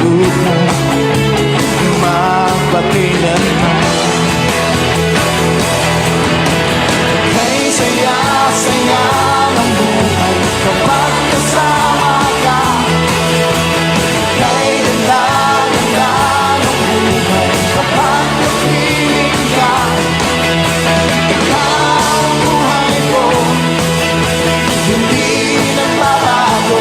buhay magpakailanman. Kay saya-saya ng buhay kapag kasama ka. Kay ganda-ganda ng buhay kapag kapiling ka. Ikaw ang buhay ko, hindi nagbabago.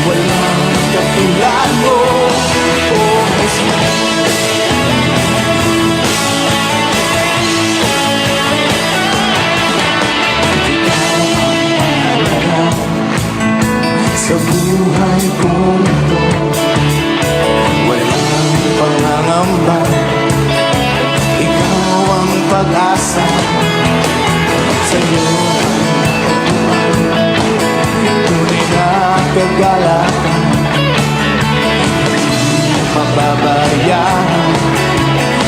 Walang katulad mo, oh Jesus. Sa buhay kong ito, walang pangangamba. Ikaw ang pag-asa. Sa'yo ang tunay na kagalakan. Mababayaan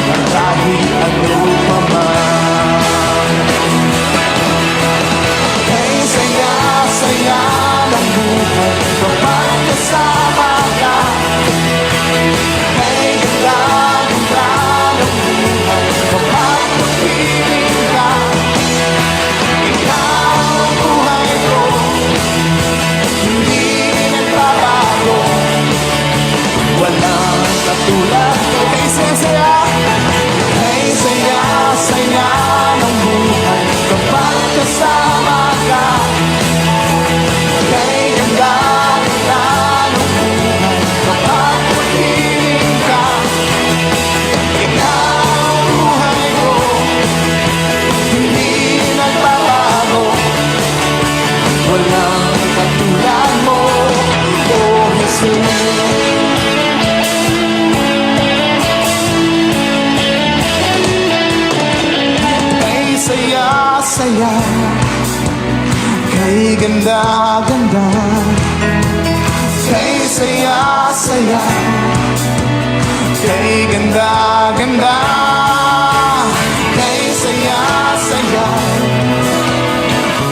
ng kahit ano pa man. Kay saya-saya ng buhay kapag kasama ka. Kay ganda-ganda ng buhay kapag kapiling ka. Ikaw ang buhay ko, hindi nagbabago. Walang katulad mo. Kay saya-saya, kay saya-saya ng buhay kapag kasama ka. Kay ganda-ganda ng buhay kapag kapiling ka. Ikaw ang buhay ko, hindi nagbabago. Walang katulad mo, oh Jesus. Kay saya-saya, kay ganda-ganda. Kay saya-saya, kay ganda-ganda. Kay saya-saya,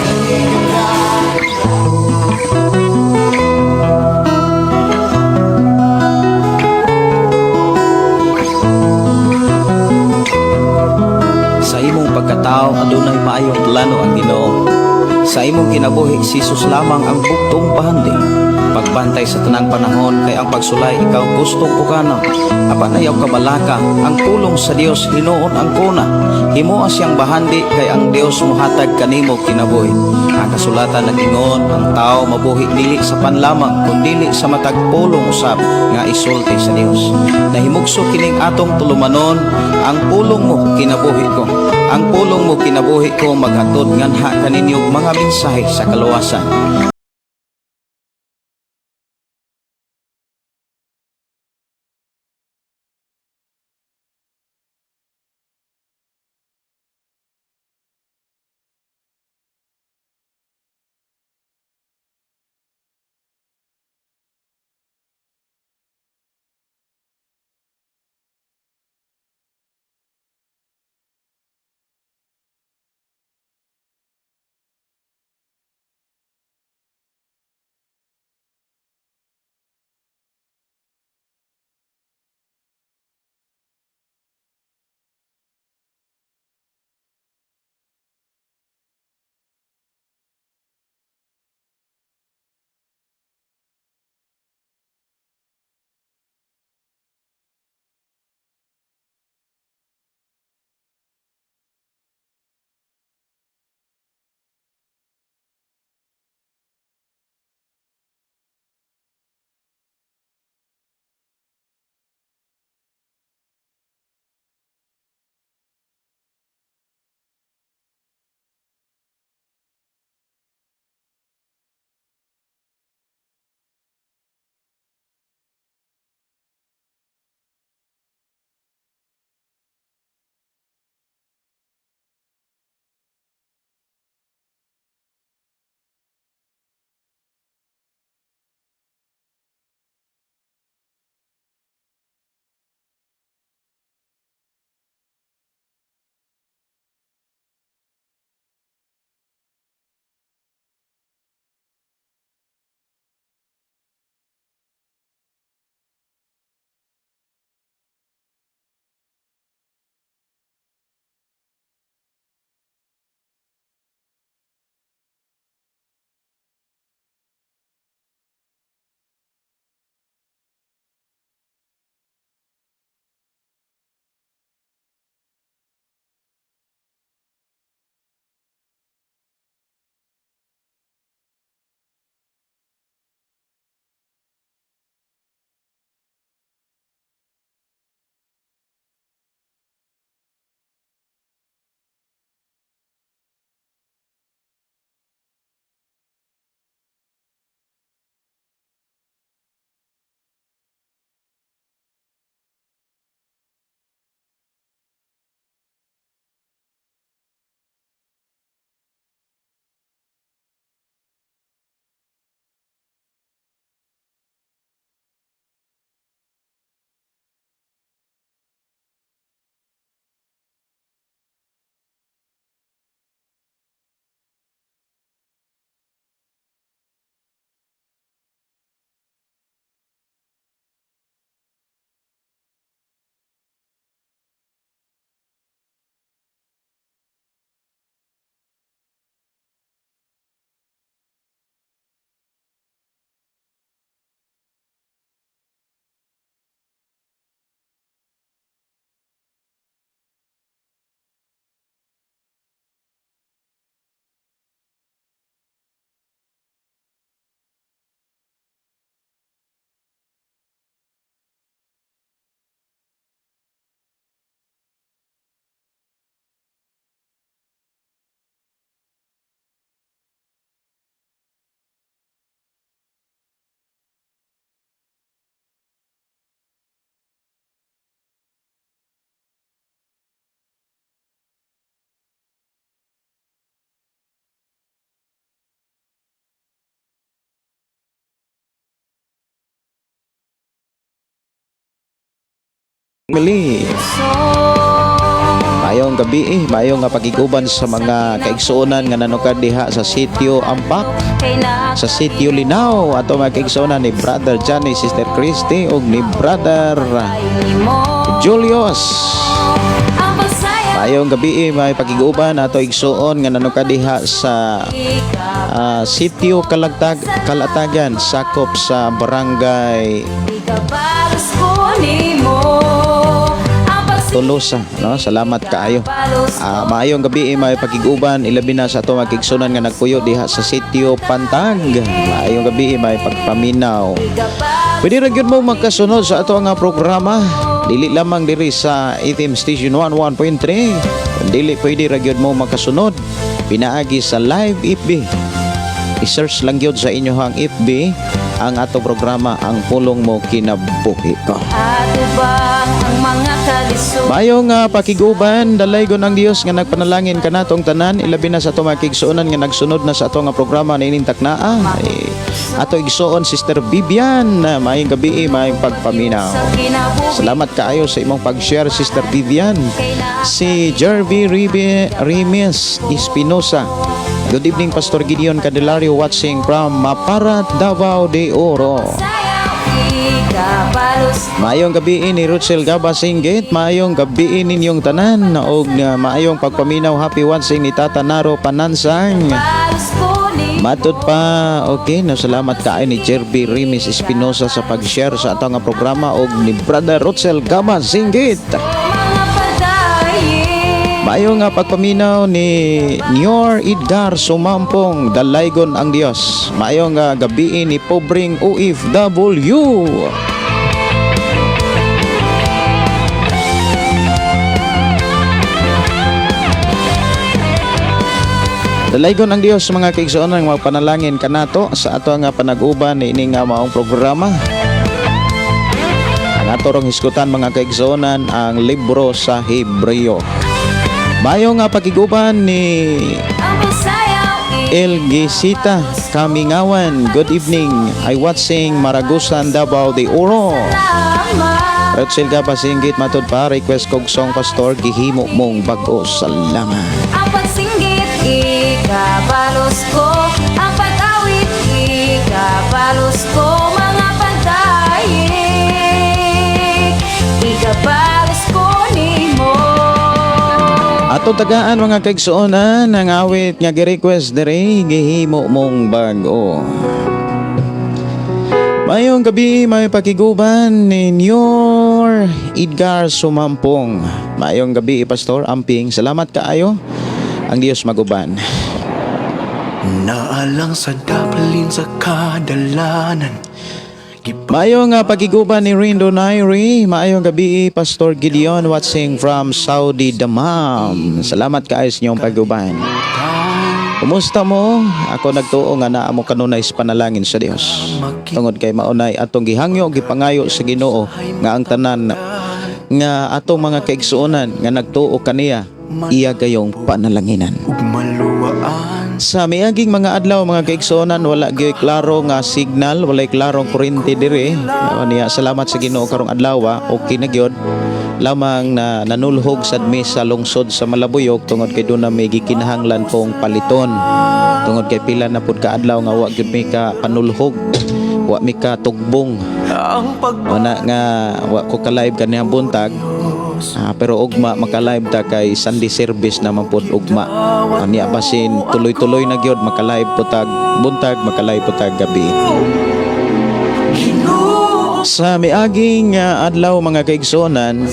kay ganda. Sa imong pagkatao adunay maayong plano ang Ginoo. Sa imong kinabuhi, si Jesus lamang ang buktong bahandi. Pagbantay sa tanang panahon kay ang pagsulay ikaw gustong ukana. Apan ayaw kabalaka, ang pulong sa Dios hinuon ang kuna. Himoa siyang bahandi kay ang Dios mohatag kanimo kinabuhi. Ang kasulatan nag-ingon, ang tao mabuhi dili sa panlamang kundili sa matag pulong usab nga isulti sa Dios. Nahimugso kining atong tulumanon, ang pulong mo kinabuhi ko. Ang pulong mo kinabuhi ko maghatod nganha kaninyo mga mensahe sa kaluwasan. Family. Maayong gabi eh, maayong nga pagiguban sa mga kaigsuonan nga nanukad diha sa Sitio Ampak, sa Sitio Linaw, ato mga kaigsuonan ni Brother Johnny, Sister Christy ug ni Brother Julius. Maayong gabi eh, may pagiguban ato igsuon nga nanukad diha sa Sitio Kalagtag, Kalatagan, sakop sa Barangay Tolosa, no? Salamat kaayo. Maayong gabi eh, may pagiguban ilabi na sa ato mga kaigsuonan nga nagpuyo diha sa Sitio Pantag. Maayong gabi eh, may pagpaminaw. Pwede ra gyud mo magkasunod sa ato nga programa. Dili lamang diri sa ATM Station 11.3. Dili pwede ra gyud mo makasunod pinaagi sa live FB. I-search lang gyud sa inyohang FB ang ato programa, Ang Pulong Mo Kinabuhi Ko. Maayong pakiguban, dalaygon ang Dios nga nagpanalangin kanatong tanan, ilabi na sa ato mga kaigsuonan nga nagsunod na sa ato nga programa niining taknaa. Eh, ato igsuon Sister Vivian, maayong gabi, eh, maayong pagpaminaw. Salamat kaayo sa imong pag-share, Sister Vivian. Si Jervy Ribe Rimes Espinosa. Good evening, Pastor Gideon Candelario, watching from Maparat, Davao de Oro. Maayong gabi ni Rutsel Gaba Singgit, maayong gabi ninyong tanan og maayong pagpaminaw, happy watching ni Tata Naro Panansang. Matod pa, okay, no, salamat kaayo ni Jerby Rimis Espinosa sa pag-share sa atong nga programa og ni Brother Rutsel Gaba Singgit. Maayong nga pagpaminaw ni Nior Edgar Sumampong, dalaygon ang Dios. Maayong nga gabi ni Pobring OFW. Dalaygon ang Dios, mga kaigsuonan, nga magpanalangin kanato sa ato nga panag-uban niini nga maong programa. Ang ato rong hisgutan, mga kaigsuonan, ang libro sa Hebreo. Mayo nga pakiguban ni Elgisita Kamingawan. Good evening. I watching Maragusan, Davao de Oro. Rachel Gabasinggit, matod pa, request kog song, Pastor, Gihimo Mong Bag-o. Salamat. Ang pagsinggit, ikabalos ko. Ang pag-awit, ikabalos ko. Mga pantay, ikabalos ko nimo. Ato tagaan, mga kaigsuonan, ang awit nga gi-request diri, Gihimo Mong Bag-o. Mayong gabi, may pakiguban ni Nyor Edgar Sumampong. Mayong gabi, Pastor Amping. Salamat kaayo. Ang Dios maguban. Naalang sa daplin sa kadalanan. Maayong nga pakiguban ni Rindo Nairi. Maayong gabi, Pastor Gideon, watching from Saudi Damam. Salamat kaayo sa inyong pag-uban. Kumusta mo? Ako nagtuo nga naa mo kanunay sa panalangin sa Dios. Tungod kay maunay atong gihangyo, gipangayo sa Ginoo nga ang tanan nga atong mga kaigsuonan nga nagtuo kaniya, iya gayong panalanginan. Ug maluwaan. Sa miaging mga adlaw, mga kaigsuonan, wala gyud klaro nga signal, walay klarong kuryente diri. Niya salamat sa Ginoo karong adlaw, okay na gyud. Lamang na nanulhog sad mi sa lungsod sa Malabuyok tungod kay doon na may gikinahanglan pong paliton. Tungod kay pila na pud ka adlaw nga wa gyud mi ka panulhog, wa mi ka tugbong. Ang pag Wala nga wa ko ka live kaniyang buntag. Pero ugma maka-live ta kay Sunday service naman pod ugma. Niya basin tuloy-tuloy na gyud maka-live po tag buntag, maka-live po tag gabi. Sa miaging adlaw, mga kaigsuonan,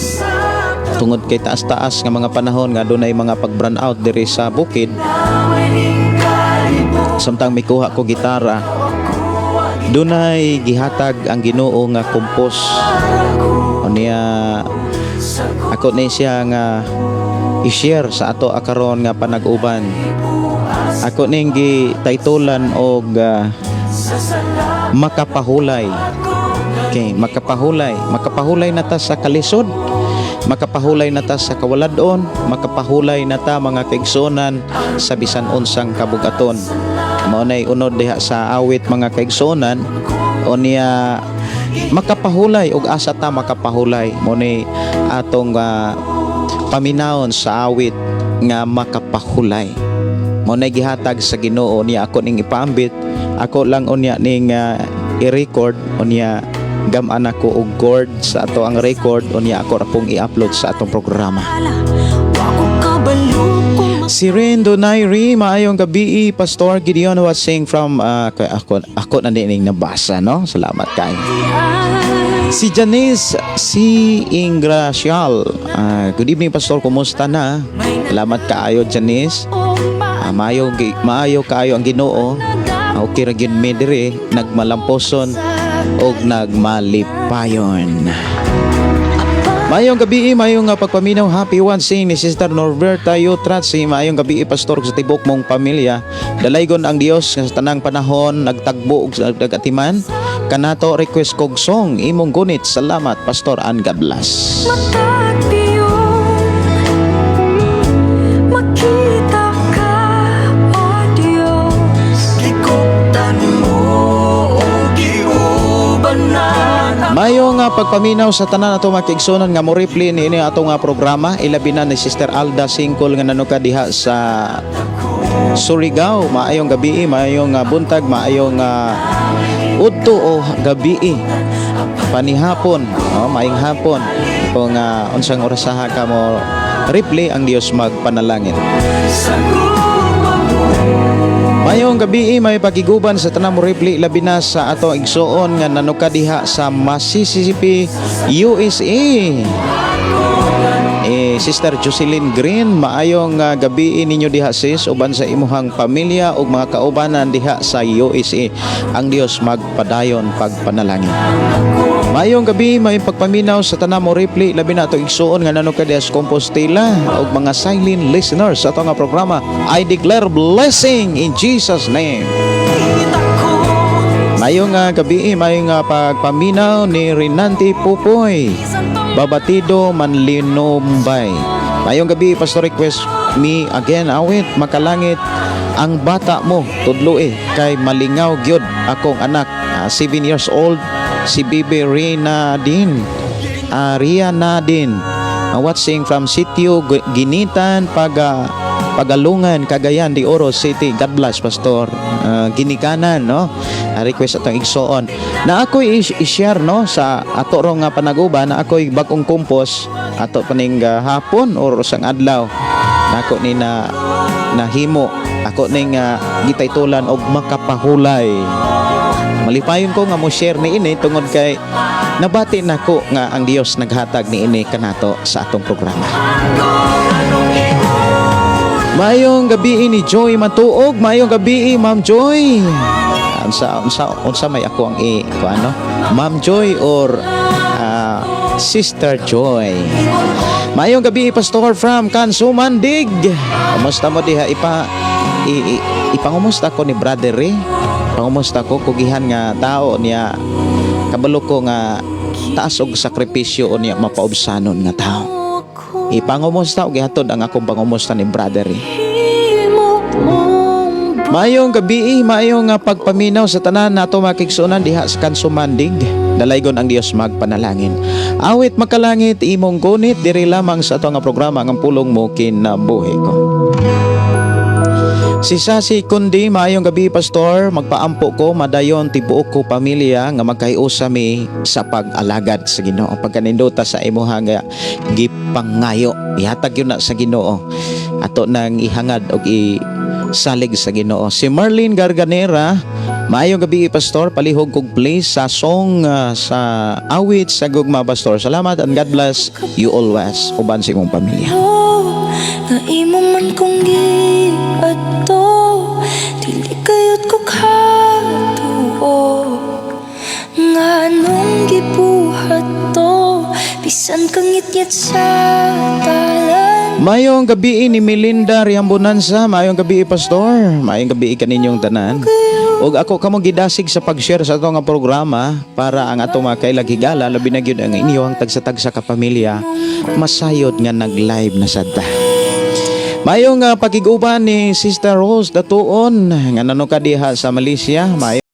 tungod kay taas-taas nga mga panahon nga dunay mga pag-brown out diri sa bukid, samtang mikuha ko gitara, dunay gihatag ang Ginoo nga compose. Unya ako ni siya nga i-share sa ato akaron nga panag-uban. Ako ning gitaytolan og Makapahulay. Okay, makapahulay. Makapahulay na ta sa kalisod. Makapahulay na ta sa kawaladon, makapahulay na ta, mga kaigsuonan, sa bisan unsang kabugaton. Mao nay unod diha sa awit, mga kaigsuonan. Unya Makapahulay og asa ta makapahulay mo ni atong paminawon sa awit nga "Makapahulay". Mo na gihatag sa Ginoo niya ako ning ipaambit, ako lang unya ning i-record, unya gam-an ako og chord sa ato ang record, unya ako ra pong i-upload sa atong programa. Wa ko kabalo kung Si Ren Donairi, maayong gabi, Pastor Gideon watching from ako ako na din nabasa, no? Salamat kay. Si Janice si Ingracial. Good evening, Pastor, kumusta na? Salamat kaayo, Janice. Maayo kaayo ang Ginoo. Okay ra gyud mi diri, nagmalamposon og nagmalipayon. Maayong gabi, maayong pagpaminaw, happy watching ni Sister Norberta Yutratsi. Maayong gabi, Pastor, sa tibok mong pamilya. Dalaygon ang Dios nga sa tanang panahon nagtagbo og nagatiman. Kanato request kog song "Imong Gunit". Salamat, Pastor, and God bless. Matagdiyon makita ka, O Diyos. Gikuptan mo o giubanan. Maayong pagpaminaw sa tanan ato mga kaigsuonan nga mo-reply niini ato nga programa, ilabi na ni Sister Alda Singkol nga nanuka diha sa Surigao. Maayong gabi, maayong buntag, maayong udto o gabi panihapon, no, maayong hapon kung unsang orasaha ka mo reply. Ang Dios magpanalangin. Mayong gabi, may pagiguban sa tanang mo reply, labi na sa ato igsuon nga nanuka diha sa Mississippi, USA. Eh, Sister Jocelyn Green, maayong gabi ninyo diha, sis, uban sa imuhang pamilya ug mga kaubanan diha sa USA. Ang Dios magpadayon pagpanalangin. Maayong gabi, may pagpaminaw sa tanan mo reply, labi na ato igsuon nga nanuka diha sa Compostela ug mga silent listeners sa ato nga programa. I declare blessing in Jesus' name. Maayong gabi, maayong pagpaminaw ni Rinanti Pupoy. Babatido Manlinumbay. Maayong gabi, Pastor, request me again awit "Makalangit ang bata mo tudloi kay malingaw gyud akong anak, 7 years old, si Bibi Rina din. Ria Nadine. Watching from Sitio Ginitan Pagalungan, Cagayan de Oro City. God bless, Pastor. Ginikanan, no? Request atong igsoon. Na ako'y i-share, no, sa ato ro nga panaguban na ako'y bagong compose ato paning hapon or usang adlaw. Nako ni na nahimo ako ning gitaytulan og "Makapahulay". Malipayon ko nga mo share ni ini tungod kay nabati nako nga ang Dios naghatag ni ini kanato sa atong programa. Maayong gabi ni Joy Matuog, maayong gabi, Ma'am Joy. Unsa may ako ang i ko ano? Ma'am Joy or Sister Joy. Maayong gabi, Pastor from Kansumandig. Kumusta mo diha? Ipangumusta ko ni Brother Ray. Pangumusta ko kugihan nga tao niya, kabalo ko nga taas og sakripisyo o niya mapaubsanon nga tao. Ipangumusta og ihatod ang akong pangumusta ni Brother Ray. Maayong gabi, maayong nga pagpaminaw sa tanan nato makigsuonan diha sa Kansumandig. Dalaygon ang Dios magpanalangin. Awit "Makalangit Imong Gunit" diri lamang sa ato nga programa ang Pulong Mo Kinabuhi Ko. Si Sasi Kundi, maayong gabi, Pastor, magpaampo ko madayon tibuok ko pamilya nga magkahiusa mi sa pag-alagad sa Ginoo. Pagkanindota sa imuha nga gipangayo, ihatag yun na sa Ginoo. Ato nang ihangad og isalig sa Ginoo. Si Marlene Garganera, maayong gabi, Pastor, palihog kog please sa song sa awit sa gugma, Pastor. Salamat and God bless you always uban sa imong pamilya. Nga imo man kong giadto, dili kayot ko katuo nga anong gibuhat to, bisan kangitngit sa talan. Mayong gabi ni Melinda Riambonanza, maayong gabi, Pastor. Maayong gabi kaninyong tanan. Ug ako kamo gidasig sa pag-share sa ato nga programa para ang ato mga kailag higala, labi na gyud ang inyong tagsa-tagsa ka pamilya, masayod nga nag-live na sad ta. Maayong pakig-uban ni Sister Rose Datuon nga nanuka diha sa Malaysia. Maayong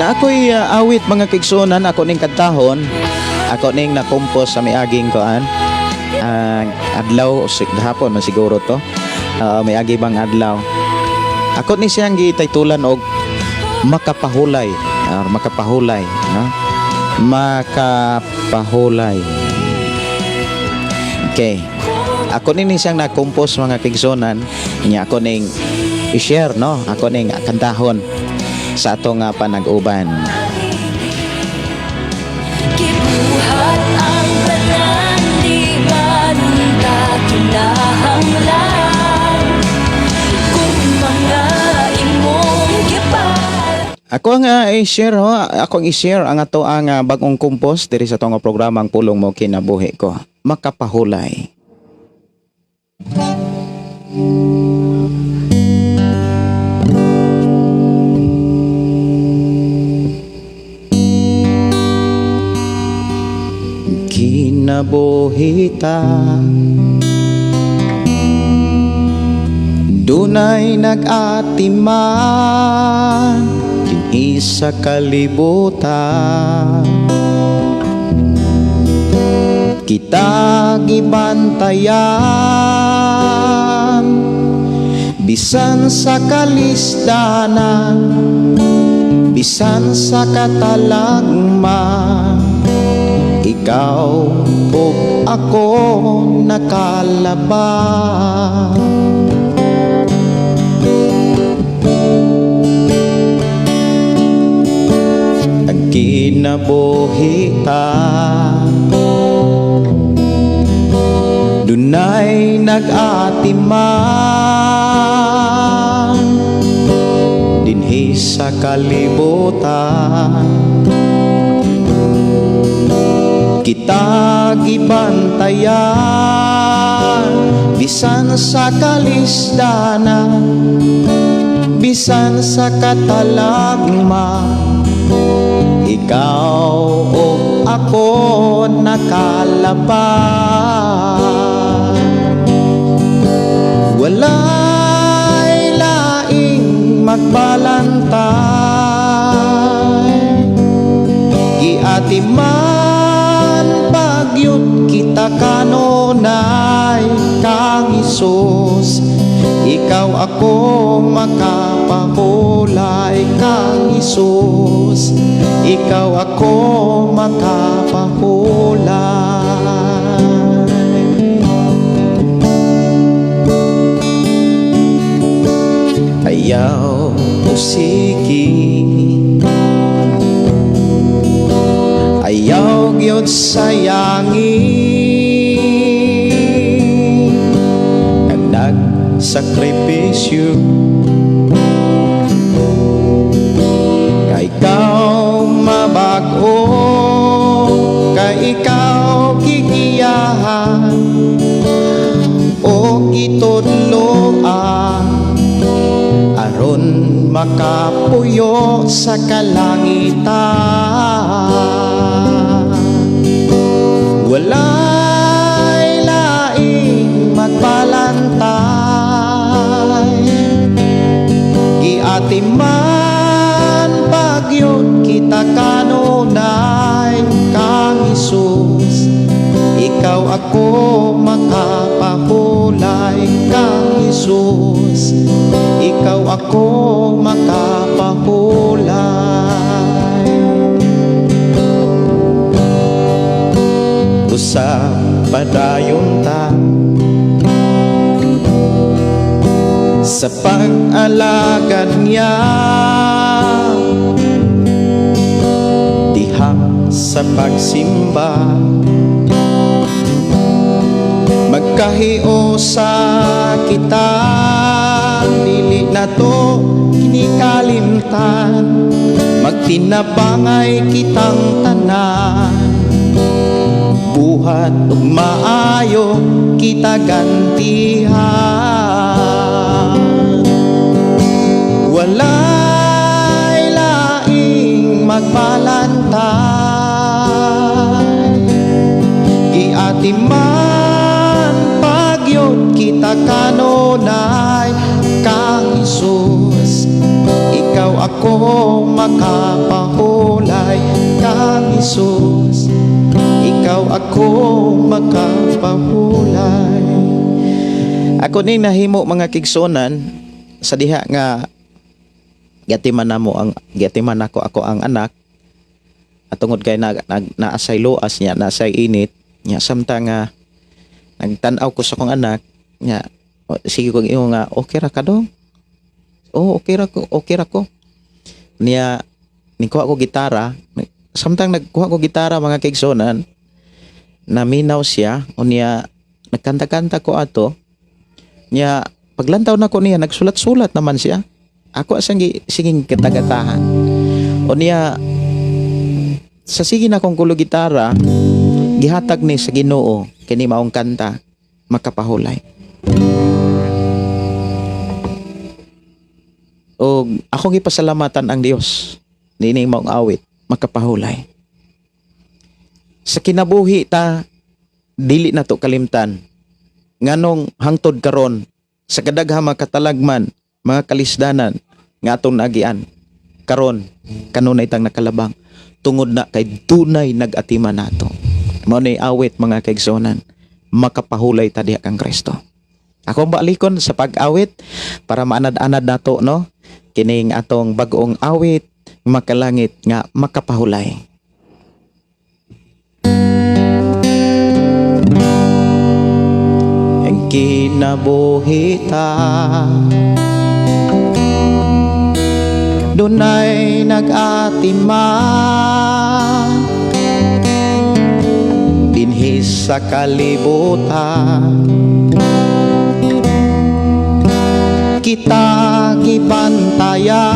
Na ako'y awit, mga kaigsuonan, ako ning kantahon, ako ning nakompose sa miaging koan. Adlaw hapon man siguro to. Miagi bang adlaw. Ako ni siyang gitaytulan og "Makapahulay". Makapahulay, no? Makapahulay. Okay. Ako ni siyang na-compose, mga kaigsuonan. Nya ako ning i-share, no? Ako ning kantahon sa atong panag-uban. Gibuhat ang tanan, di man unta kinahanglan kung mga imong gipal. Ako ang i-share ho, ako ang i-share ang ato ang bagong compose diri sa atong programa, ang Pulong Mo Kinabuhi Ko. "Makapahulay." Kinabuhi ta, dunay nag-atiman dinhi sa kalibutan. Kita gibantayan bisan sa kalisdanan, bisan sa katalagman. Ikaw ug ako nakalabang. Ang kinabuhi ta, dunay nag-atiman dinhi sa kalibutan. Kita gibantayan bisan sa kalisdanan, bisan sa katalagman. Ikaw ug ako nakalabang. Walay laing magbalantay. Giatiman pagyud kita kanunay kang Hesus. Ikaw, ako makapahulay kang Hesus. Ikaw, ako makapahulay. Ayaw usiki, ayaw gyud sayangi ang nagsakripisyo kay ikaw mabag-o, kay ikaw gigiyahan o gitudloan aron makapuyo sa kalangitan. Walay laing magbalantay. Giatiman pagyud kita kanunay kang Hesus. Ikaw, ako makapahulay kang Hesus. Ikaw, ako makapahulay. Usa padayon ta sa pag-alagad niya diha sa pagsimba. Magkahiusa kita, dili na to kinikalimtan. Magtinabangay kitang tanan, buhat ug maayo kita gantihan. Walay laing magbalantay. Giatiman pagyud kita kanunay kang Hesus. Ikaw, ako makapahulay. Hesus, ikaw ako makapahulay. Ako ning nahimo, mga kigsunan, sa diha nga giatiman namo ang giatiman nako ako ang anak at tungod kay naasay luas niya, naasay init niya, samtang nga nagtan-aw ko sa akong anak niya, o, sige ko ingon nga, "Okay ra ka dong?" "Oh, okay ra ko, okay ra ko." Niya nikuha ko gitara. Samtang nagkuha ko gitara, mga kaigsunan, naminaw siya. Unya nagkanta-kanta ko ato niya. Paglantaw na ko niya, nagsulat-sulat naman siya. Ako asang siging katagatahan. Unya sa sige na kong kulo gitara, gihatag ni sa Ginoo kini maong kanta, "Makapahulay." O akong gipasalamatan ang Dios niini maong awit, "Makapahulay." Sa kinabuhi ta, dili na to kalimtan nganong hangtod karon, sa kadaghang mga katalagman, mga kalisdanan nga atong naagian karon, kanunay tang nakalabang tungod na kay dunay nag-atiman nato. Mao ni awit, mga kaigsuonan, "Makapahulay ta diha kang Kristo." Akong balikon sa pag-awit para maanad-anad nato, no, kining atong bag-ong awit, makalangit nga "Makapahulay." Ang kinabuhi ta, dunay nag-atiman dinhi sa kalibutan. Kita gibantayan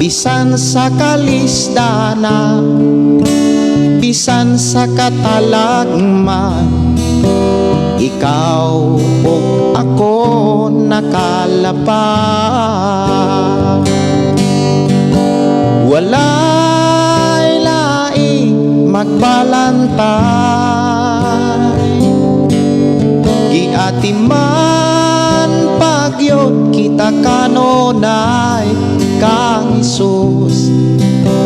bisan sa kalisdana, bisan sa katalagman, ikaw ug ako nakalabang. Walay laing magbalantay, giatiman pagyod kita kanunay kang Hesus,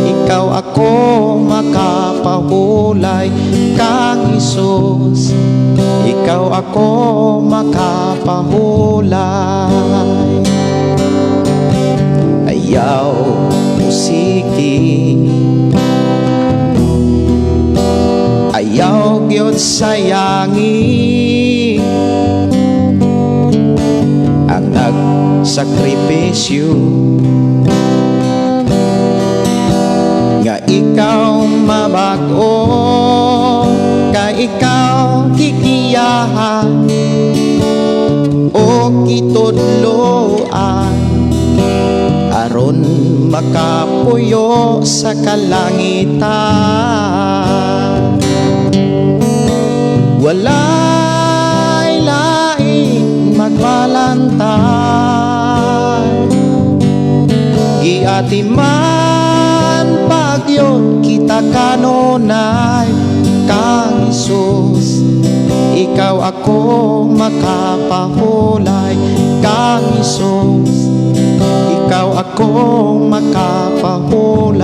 ikaw ako makapahulay. Kang Hesus, ikaw ako makapahulay. Ayaw musiki, ayaw gyud sayangi ang nagsakripisyo nga ikaw mabag-o, kay ikaw gigiyahan o gitudloan aron makapuyo sa kalangitan. Walay laing magbalantay, giatiman pagyod kita kanunay kang Hesus, ikaw ako makapahulay. Kang Hesus, ikaw ako makapahulay.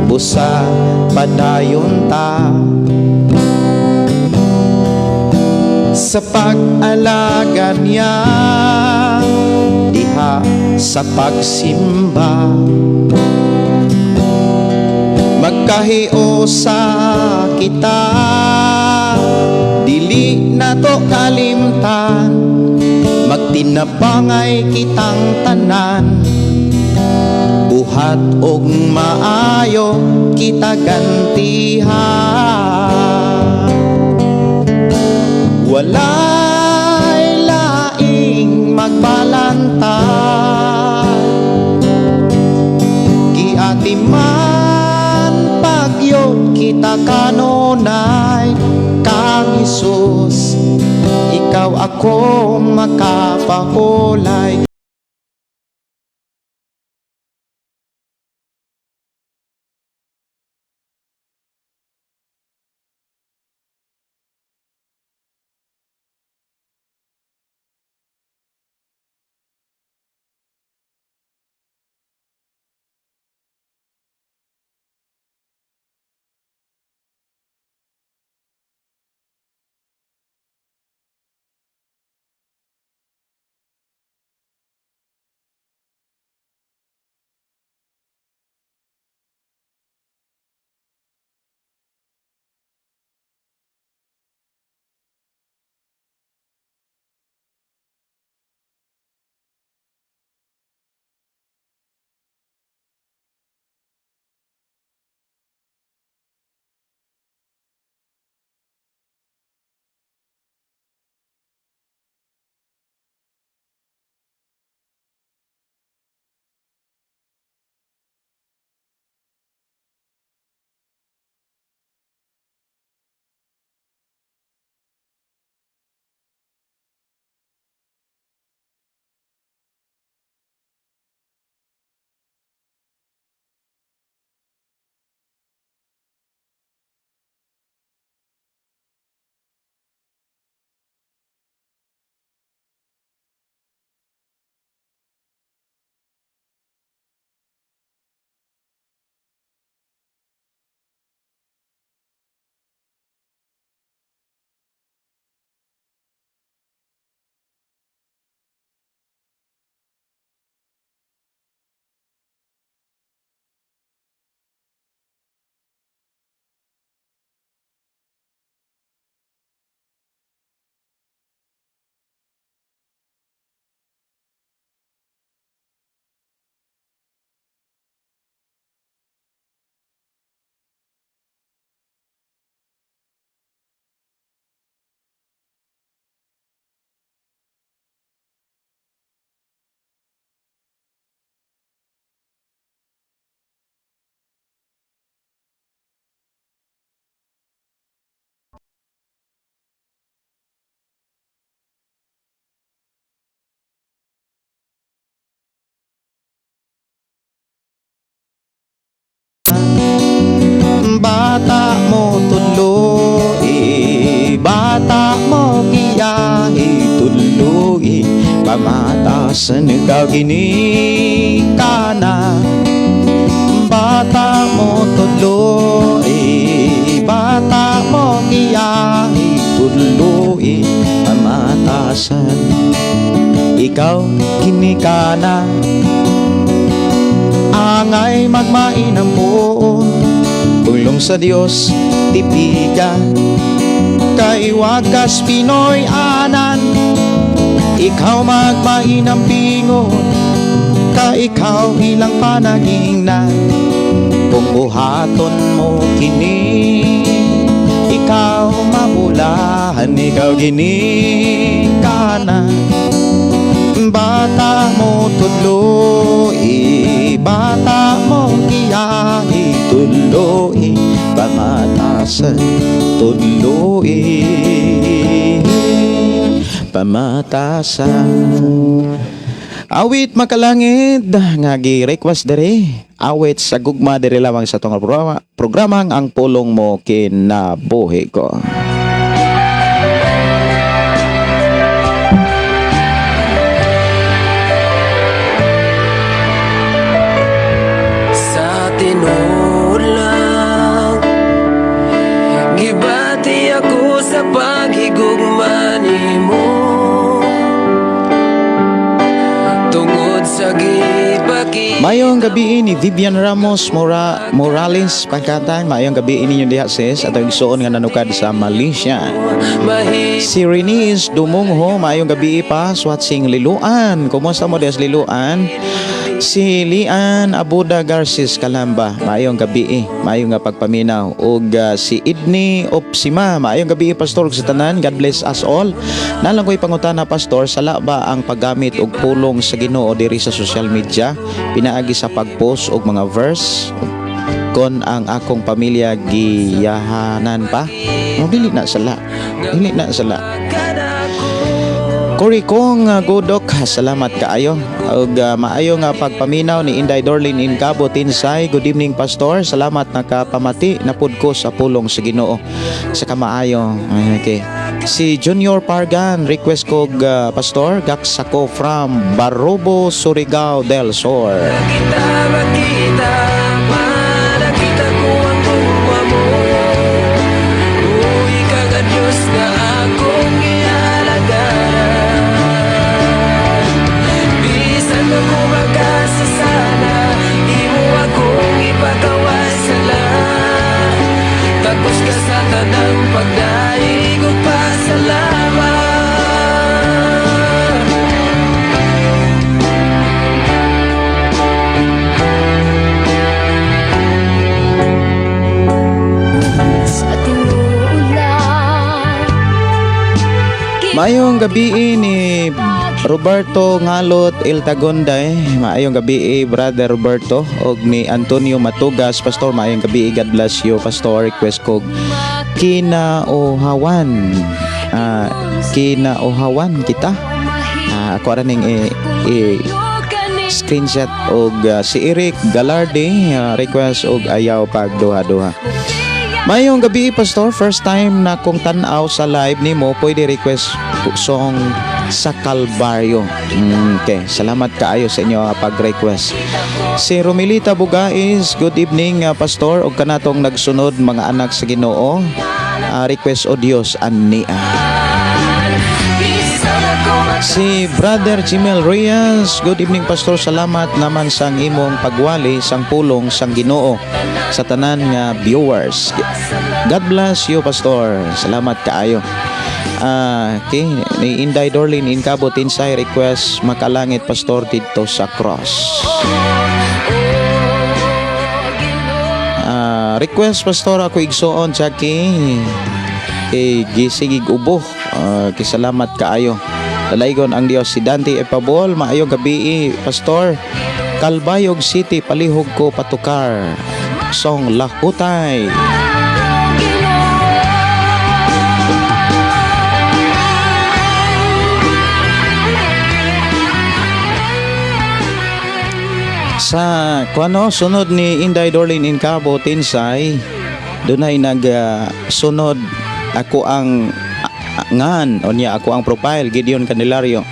Busa padayon ta sa pag-alaga niya diha sa pagsimba. Magkahiusa kita, dili nato kalimtan, magtinabangay kitang tanan, buhat og maayo kita gantihan. Walay laing magbalantay, giatiman pagyod kita kanunay kang Hesus, ikaw ako makapahulay. Pamatasan, ikaw ginikana. Bata mo tudloi, bata mo giyahi, tudloi pamatasan, ikaw ginikana. Angay magmainang puon, pulong sa Dios tipiga, kay wagas Pinoy anan. Ikaw magmainang pingon, ka ikaw ilang panagingnan. Kung buhaton mo kini, ikaw mabulahan. Ikaw ginikana. Bata mo tudloi, bata mo giyahi, tudloi pamatasan, tudloi pamatasan. Awit makalangit nga gi-request dere, awit sa gugma, dere lamang sa atong programa, programang Ang Pulong Mo Kinabuhi Ko. Sa tinuod lang, gibati ako sa paghigugma nimo tungod sa gipakita. Mayong gabi ni Vivian Ramos Morales pagkatang. Mayong gabi ninyo diha, sis, at ang igsuon nga nanukad sa Malaysia. Mahi Si Renice Dumungho, maayong gabi pa, swatsing Liloan. Kumusta mo des Liloan? Si Lian Abuda Garcis Kalamba, maayong gabi, maayong nga pagpaminaw. Ug si Idney Opsima, maayong gabi, pastor, ug sa tanan. God bless us all. Nalang ko'y pangutana, pastor, sala ba ang paggamit og pulong sa Ginoo diri sa social media pinaagi sa pag-post og mga verse kon ang akong pamilya giyahanan pa? No, dili na sala. Dili na sala. Kori kong Godok, salamat kaayo. Ug maayo nga pagpaminaw ni Inday Dorlin in Cabo Tinsay. Good evening, pastor. Salamat nakapamati napud ko sa pulong sa Ginoo. Sa kamaayo. Okay. Si Junior Pargan, request ko pastor, gaksako from Barobo, Surigao del Sur. Kita makita para ko ang gugma mo. Uy ka nga Diyos nga akong ialagaran. Bisan ako magkasasala, imo akong ipakawasala. Tapos ka sa tanang pagdaig ug pasalamat. Sa tinuod lang. Maayong gabi ni Roberto Ngalot El Tagonday. Maayong gabi, Brother Roberto, og ni Antonio Matugas. Pastor, maayong gabi. God bless you, Pastor. Request ko Kinauhawan. Kinauhawan kita. Ako ra ning i screenshot og si Eric Galarde, request og Ayaw Pagduha-duha. Mayong gabi, pastor, first time na kong tan-aw sa live nimo, pwede request song Sa Kalbaryo. Okay, salamat kaayo sa inyo pag-request. Si Romilita Bugais, good evening, pastor og kanatong nagsunod mga anak sa Ginoo. Request O Dios Ania. Si Brother Jimel Reyes, good evening, pastor, salamat naman sang imong pagwali sang pulong sang Ginoo sa tanan nga viewers. God bless you, pastor. Salamat kaayo. Okay, ni Inday Dorlin in Cabo Tinsay, request Makalangit, pastor, didto sa cross. Request, pastor, ako igsuon Jackie kay gisigig ubo. Kisalamat kaayo. Dalaygon ang Dios. Si Dante Epabol, maayong gabi, pastor. Calbayog City, palihog ko patukar. Song Lahutay. Sa kuano, sunod ni Inday Dorlin in Cabo Tinsay, dunay nag sunod ako ang ngan unya ako ang profile, Gideon Candelario.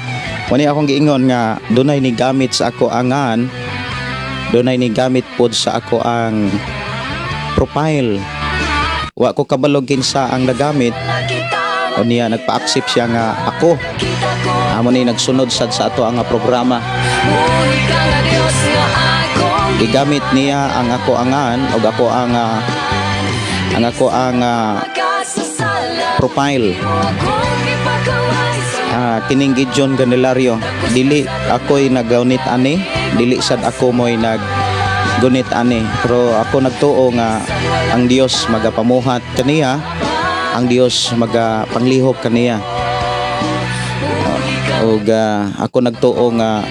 Wani akong giingon nga dunay ni gamit sa ako angan, dunay ni gamit pod sa ako ang profile. Wa ko kabalo kinsa ang nagamit. Unya nagpa-accept siya nga ako. Amo ni nagsunod sad sa ato ang programa. Gigamit niya ang ako angan og ako ang profile. Kining Gideon Ganelario, dili ako'y naggunit ani, dili sad ako mo'y naggunit ani, pero ako nagtuo nga ang Dios magapamuhat kaniya, ang Dios magapanglihok kaniya, ug ako nagtuo nga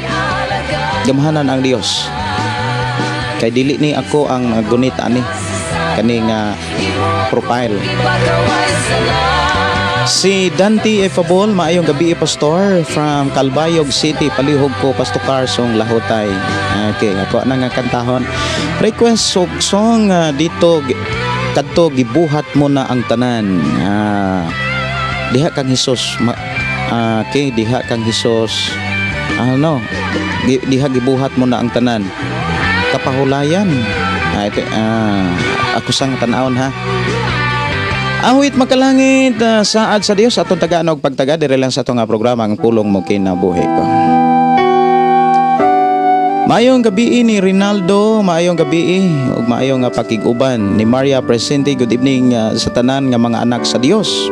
gamhanan ang Dios kay dili ni ako ang naggunit ani kani nga profile. Si Dante Efabol, maayong gabi, Pastor, from Calbayog City, palihog ko Pastor Carsong Lahutay. Okay, ako na nga kantahon. Request og song dito kadto gibuhat mo na ang tanan. Diha kang Hesus okay, diha kang Hesus. Ano? Diha gibuhat mo na ang tanan. Kapahulayan. Ito, ako sang tan-awon ha. Awit makalangit, saad sa Dios atong tagaan og pagtaga dire lang sa atong nga programa, Ang Pulong Mo Kinabuhi Ko. Maayong gabi ni Rinaldo, maayong gabi ug maayong nga pakig-uban ni Maria Presente. Good evening sa tanan nga mga anak sa Dios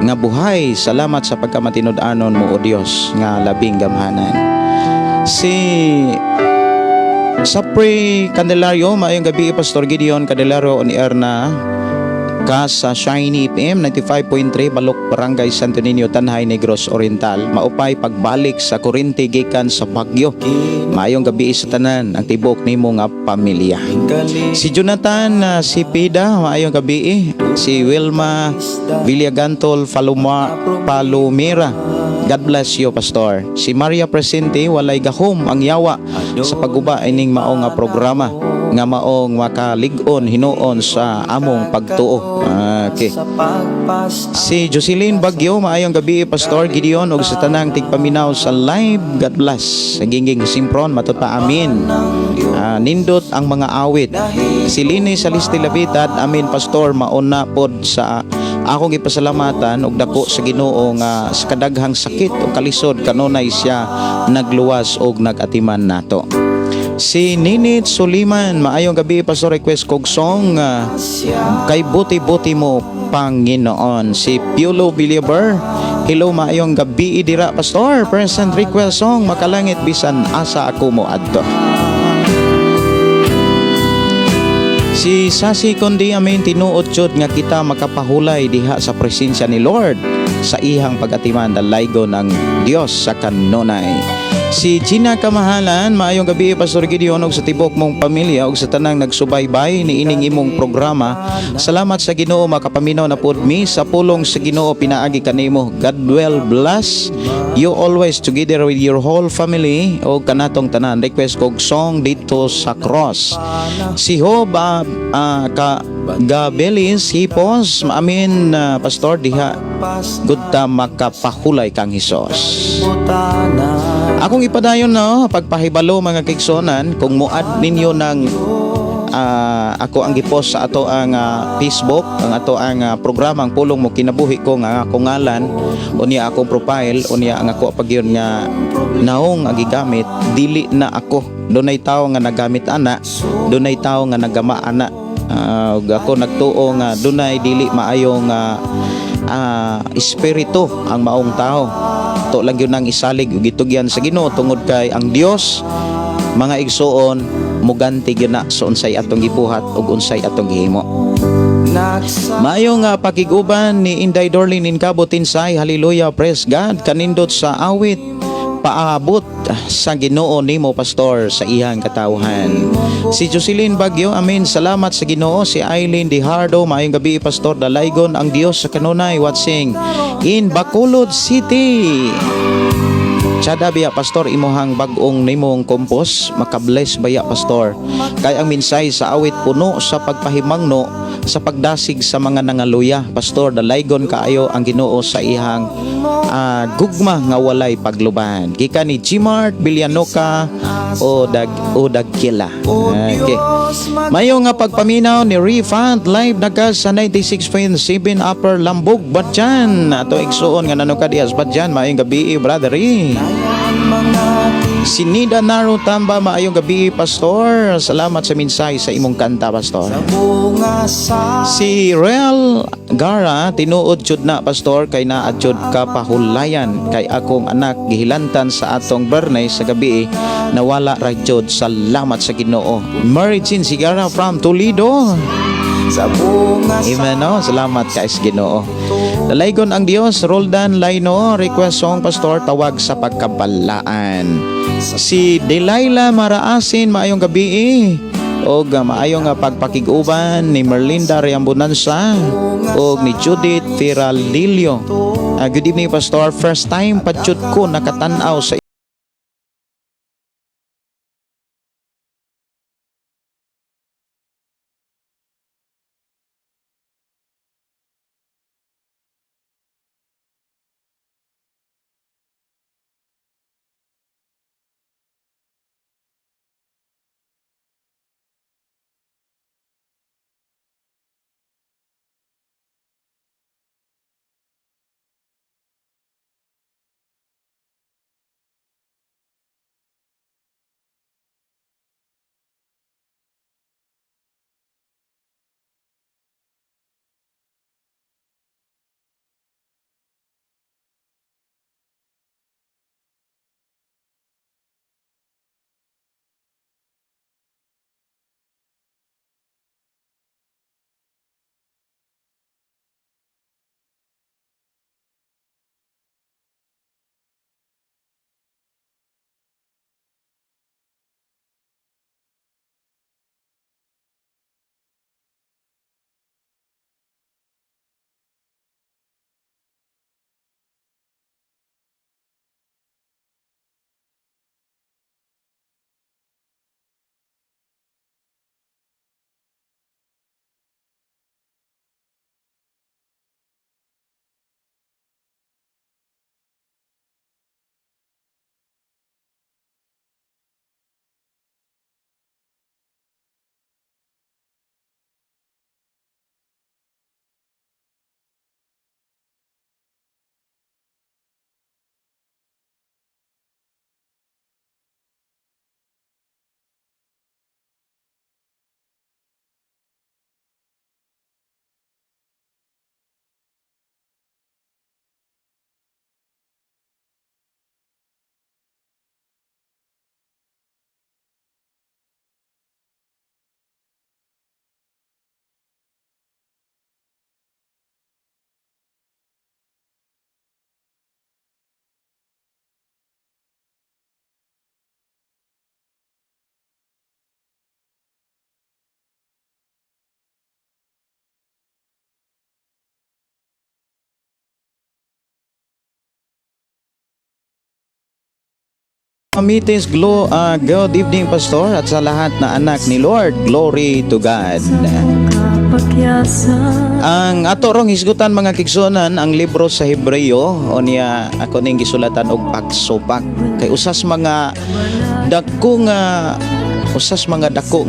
nga buhay. Salamat sa pagkamatinud-anon mo, o Dios nga labing gamhanan. Si Sapre Candelario, maayong gabi, Pastor Gideon Candelario, on air na ka sa Shiny FM 95.3, Balok, Barangay Santo Niño, Tanjay, Negros Oriental. Maupay pagbalik sa kuryente gikan sa Bagyo. Maayong gabi sa tanan ang tibok nimo nga pamilya. Si Jonathan si Pida, maayong gabi. Si Wilma Villagantol Faluma Palomira. God bless you, Pastor. Si Maria Presente, walay gahom ang yawa sa pagguba ining mao nga programa nga maong makalig-on hinuon sa among pagtuo. Okay. Si Jocelyn Bagyo, maayong gabi, Pastor Gideon ug sa tanang tigpaminaw sa live. God bless. Sa Gingging Simpron, matud pa, amin. Nindot ang mga awit. Si Lini Saliste Labitat, amin, Pastor, mauna pod sa akong ipasalamatan og dako sa Ginoo nga sa kadaghang sakit o kalisod kanunay siya nagluwas og nagatiman nato. Si Ninit Suliman, maayong gabi, Pastor, request kog song kay buti-buti mo Panginoon. Si Piolo Believer, hello, maayong gabi dira, Pastor. Present, request song Makalangit Bisan Asa Ako Mo Adto. Si Sasi Kondi, amin, tinuod jud nga kita makapahulay diha sa presensya ni Lord sa ihang pagatiman, dalaygo ng Dios sa kanunay. Si Gina Kamahalan, maayong gabi, Pastor Gideon ug sa tibok mong pamilya ug sa tanang nagsubaybay ni ining imong programa. Salamat sa Ginoo, makapaminaw na pud mi sa pulong sa Ginoo pinaagi kanimo. God will bless you always together with your whole family o kanatong tanan. Request kog song Dito sa Cross. Si Hob ka Gabelis Hipos, maamin na Pastor, diha gud ta makapahulay kang Hesus. Akong ipadayon no, pagpahibalo, mga kaigsuonan, kung muad ninyo ng ako ang gipost sa ato ang Facebook, ang ato ang programa Ang Pulong Mo Kinabuhi Ko nga akong ngalan, unya akong profile, unya ang ako pagyon nga naong ang gigamit, dili na ako. Dunay tawo nga nagamit ana, dunay tawo nga nagama ana. Ug ako nagtuo nga dunay dili maayong espiritu ang maong tao. To lang yun ang isalig ug gitugyan sa Ginoo tungod kay ang Dios, mga igsuon, muganti gyud na sa unsay atong gibuhat ug unsay atong gihimo. Maayo nga pakig-uban ni Inday Dorlin Inkabo Tinsay, hallelujah, praise God, kanindot sa awit, paabot sa Ginoo nimo, Pastor, sa iyang katawhan. Si Jocelyn Bagyo, amen, salamat sa Ginoo. Si Eileen Dihardo, maayong gabi, Pastor, dalaygon ang Dios sa kanunay, watching in Bacolod City. Tsada biya, Pastor, imuhang bag-ong nimong compose, makabless baya, Pastor. Kay ang minsay sa awit puno sa pagpahimangno sa pagdasig sa mga nangaluya. Pastor, dalaygon kaayo ang Ginoo sa ihang Gugma nga walay pagluban. Gikan ni Gmart Villanoca o Dag o Dagkila. Okay. Mayo nga pagpaminaw ni Refund live na ka sa 96.7 Upper Lambog, Batjan. Ato igsuon nga nano ka diyas Batjan. Maayong gabi, brother. Eh. Si Nida Naro Tamba, maayong gabi, Pastor. Salamat sa mensahe sa imong kanta, Pastor. Si Real Gara, tinuod jud na, Pastor, kay naa jud ka pahulayan kay akong anak gihilantan sa atong Bernay sa gabi, nawala ra jud, salamat sa Ginoo. Mary Jean Sigara from Toledo. Sa bunga. Amen, no? Salamat kay sa Ginoo. Dalaygon ang Dios. Roldan Laino, request song, Pastor, "Tawag sa Pagkabalaan." Si Delilah Maraasin, maayong gabi eh. Og maayong nga pagpakig-uban ni Merlinda Riambonanza og ni Judith Firalilio. Good evening, Pastor. First time pa jud ko nakatanaw sa Meetings Glo, good evening, Pastor, at sa lahat na anak ni Lord. Glory to God. Ang ato rong hisgutan, mga kaigsuonan, ang libro sa Hebreo o niya ako ning gisulatan og pagsupak kay usas mga dako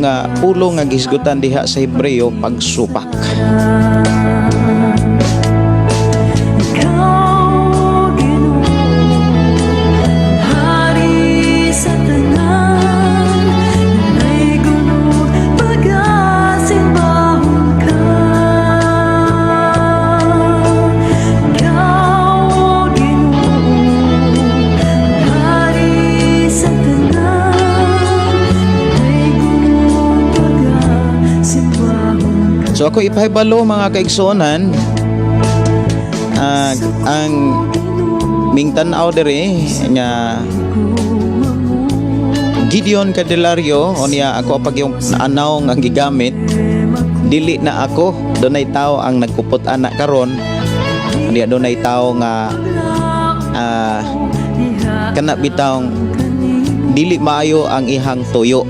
nga pulong nga gihisgutan diha sa Hebreo, pagsupak. Ikaw, Ginoo, hari sa tanan, Dalaygon pagasimbahon ka. Ikaw, Ginoo, hari sa tanan, Dalaygon pagasimbahon ka. So ako ipahibalo, mga kaigsuonan, ang mingtan-aw diri nga Gideon Candelario o niya ako pag yung naanaw nga gigamit, dili na ako. Dunay tao ang nagkupot ana karon niya, dunay tao nga kana bitawng dili maayo ang ihang tuyo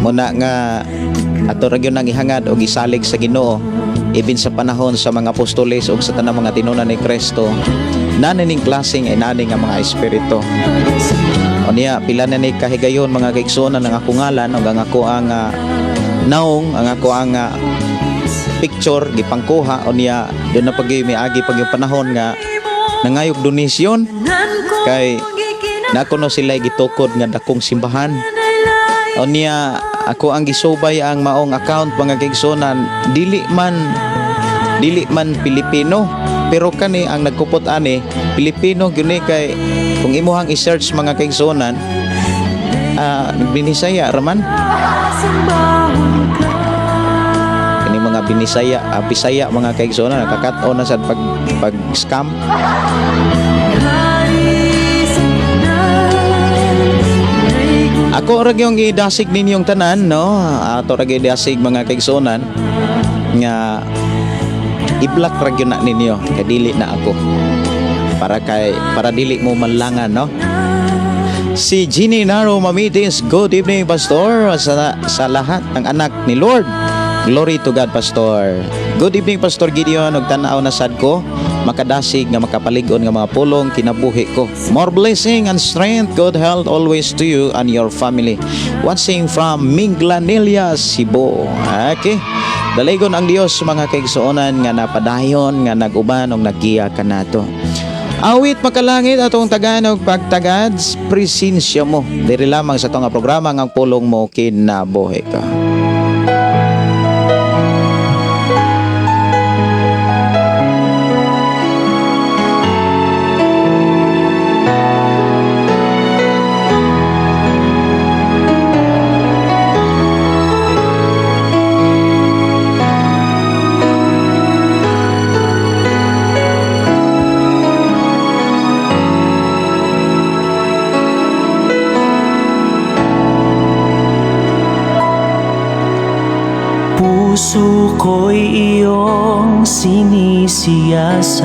muna nga ato ra gyud nang ihangad og isalig sa Ginoo. Ibin sa panahon sa mga apostoles ug sa tanang mga tinunan ni Kristo, naa ning klaseng inani nga mga espiritu. O niya, pila na ni kahigayon, mga kaigsuonan, ang akong ngalan ug ang ako ang naong, ang ako ang picture gipangkuha. O niya, doon na pag miagi pag yung panahon nga nangayog donasyon kay nako no sila gitukod nga dakong simbahan. O niya, ako ang gisubay ang maong account, mga kaigsuonan, dili man Pilipino, pero kani ang nagkupot ani Pilipino gyud ni, kay kung imuhang i-search, mga kaigsuonan, Binisaya raman. Sambahon ka. Kini mga Binisaya, Bisaya, mga kaigsuonan, nakakat-on na sad pag pag scam. Hari sa tanan. Ako ra gyung gidasig ninyong tanan, no? Ato ra gyud dasig, mga kaigsuonan, nga i-block ra gyud na ninyo kay dili na ako. Para dili mo manlangan, no? Si Ginny Naro Mamitis, good evening, Pastor, sa lahat ng anak ni Lord. Glory to God, Pastor. Good evening, Pastor Gideon, ug tan-aw na sad ko makadasig nga makapalig-on nga mga pulong kinabuhi ko. More blessing and strength, good health always to you and your family. Watching from Minglanilla, Cebu. Okay. Dalaygon ang Dios, mga kaigsuonan, nga napadayon nga nag-uban og naggiya kanato. Awit makalangit atong tagan og pagtagad presensya mo. Diri lamang sa atong programa nga Ang Pulong Mo Kinabuhi Ko. Puso ko'y iyong sinisiyasat,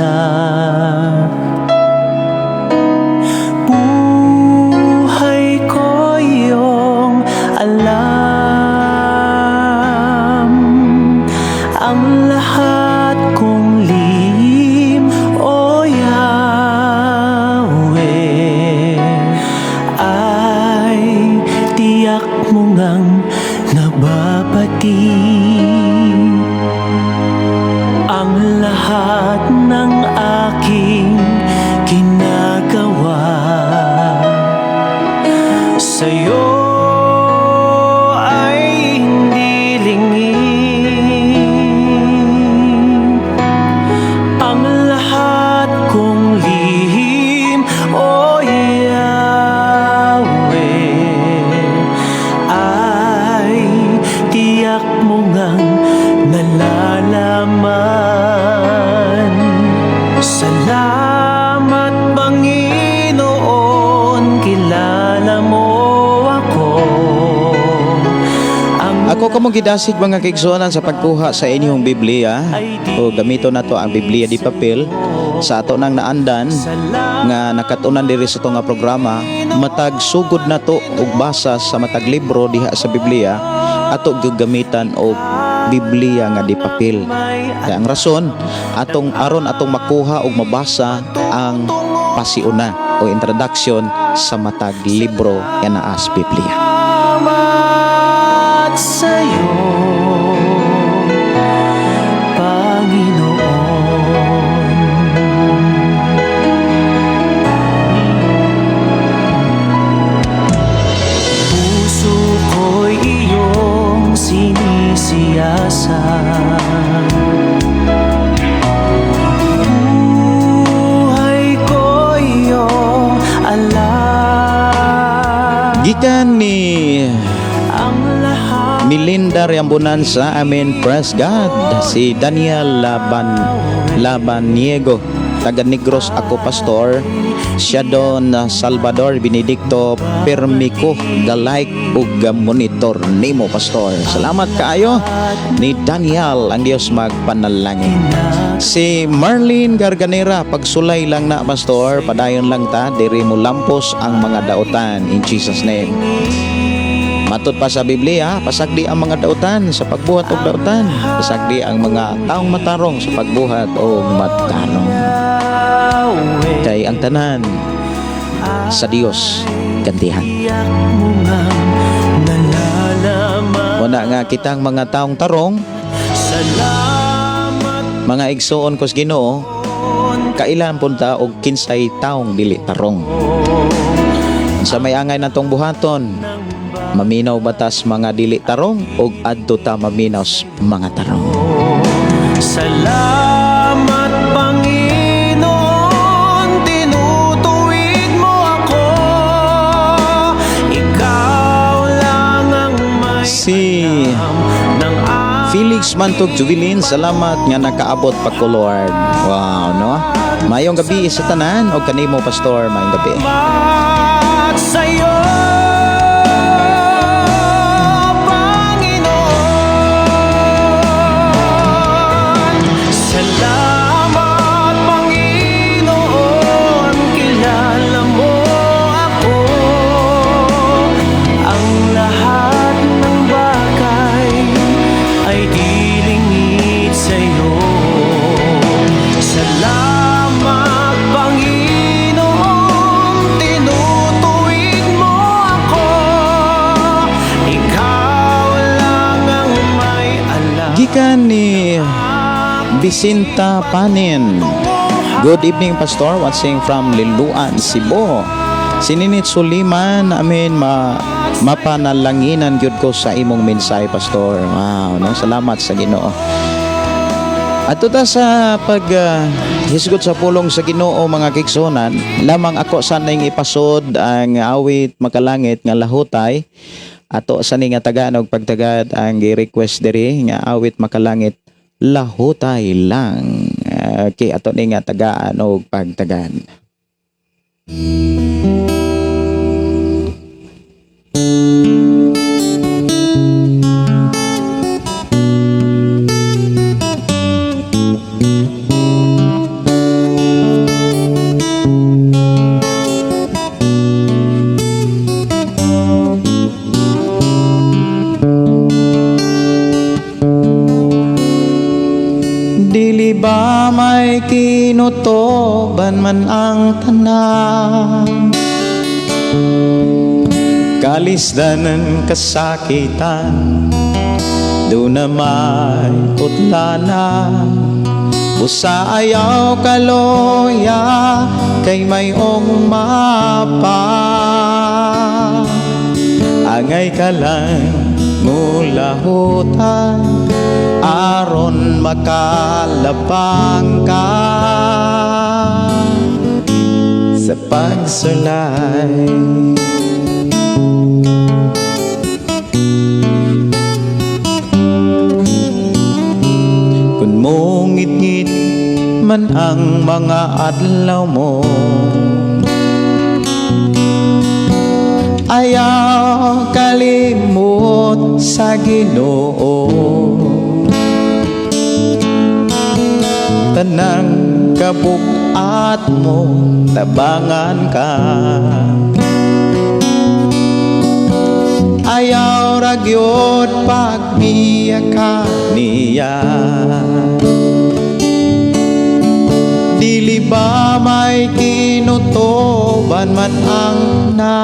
buhay ko iyong alam. Ang lahat kong lihim, O Yahweh, ay tiyak mo ngang nababatid. Ang lahat ng aking ginagawa sa'yo ay hindi lingid. Ang lahat kong lihim, O Yahweh, ay tiyak mo ngang nalalaman. Salamat, Panginoon, kilala mo ako. Ang Ako kamong gidasig, mga kaigsuonan, sa pagkuha sa inyong Biblia o gamito na to ang Biblia di papel sa ato nang naandan nga nakatunan diri sa nga programa. Matag sugod na to og basa sa matag libro diha sa Biblia, ato gagamitan og Biblia nga di papel. Kaya ang rason atong aron atong makuha og mabasa ang pasiuna o introduction sa matag libro nga naa sa Biblia. Salamat sa'yo, Panginoon. Puso ko'y iyong sinisiyasat, buhay ko iyong alam. Gikan ni Ang lahat Melinda Riambonanza, Amen, praise God. Si Daniel Laban Labaniego, taga Negros ako, Pastor. Siya doon Salvador Benedicto Permico, ga-like ug monitor nimo, Pastor. Salamat kaayo ni Daniel, ang Dios magpanalangin. Si Marlene Garganera, pagsulay lang na, Pastor, padayon lang ta, diri mo lampos ang mga dautan in Jesus' name. Matod pa sa Biblia, pasagdi ang mga dautan sa pagbuhat og dautan. Pasagdi ang mga taong matarong sa pagbuhat og matarong. Kay ang tanan sa Dios gantihan. Iyak mo ngang nalalaman. Wala nga kitang mga taong tarong, Salamat. Mga igsoon ko sa Ginoo, kailan punta og kinsay taong dili tarong. Sa may angay natong buhaton, maminaw batas mga dili tarong og adto ta maminaw sa mga tarong. Salamat, Panginoon. Tinutuwid mo ako. Ikaw lang ang may Si alam ng Felix Mantog Jubilin, salamat nga nakaabot pa ko, Lord. Wow, no? Mayong gabi sa tanan og kanimo, pastor, mayong gabi. Salamat sa'yo, Panginoon. Salamat, Panginoon. Kilala mo ako. Ang lahat ng bagay ay di lingid sa'yo. Salamat, Panginoon. Tinutuwid mo ako. Ikaw lang ang may alam. Gikan ni Bisinta Panin. Good evening, Pastor. Watching from Liloan, Cebu. Si Ninit Suliman, amin mapanalanginan gyud ko sa imong mensahe, Pastor. Wow, no? Salamat sa Ginoo. At ta sa pag hisgot sa pulong sa Ginoo, mga kigsunan, lamang ako sanay ipasod ang awit makalangit nga "Lahutay". Ato sa ni nga tagaan og pagtagad ang gi-request diri nga awit makalangit "Lahutay" lang. Okay, ato ni nga tagaan og pagtagad. Dili ba may kinutoban man ang tanan, kalisdanan, kasakitan, duna may utlana. Busa ayaw kaloya kay mayong mapa. Angay ka lang mulahutay aron makalabang ka sa pagsulay. Kung mongit-ngit man ang mga adlaw mo, ayaw kalimot sa Ginoo. Tanang kabugat mo, tabangan ka. Ayaw ragyod pagbiya ka niya. Dili ba may kinutoban man ang na,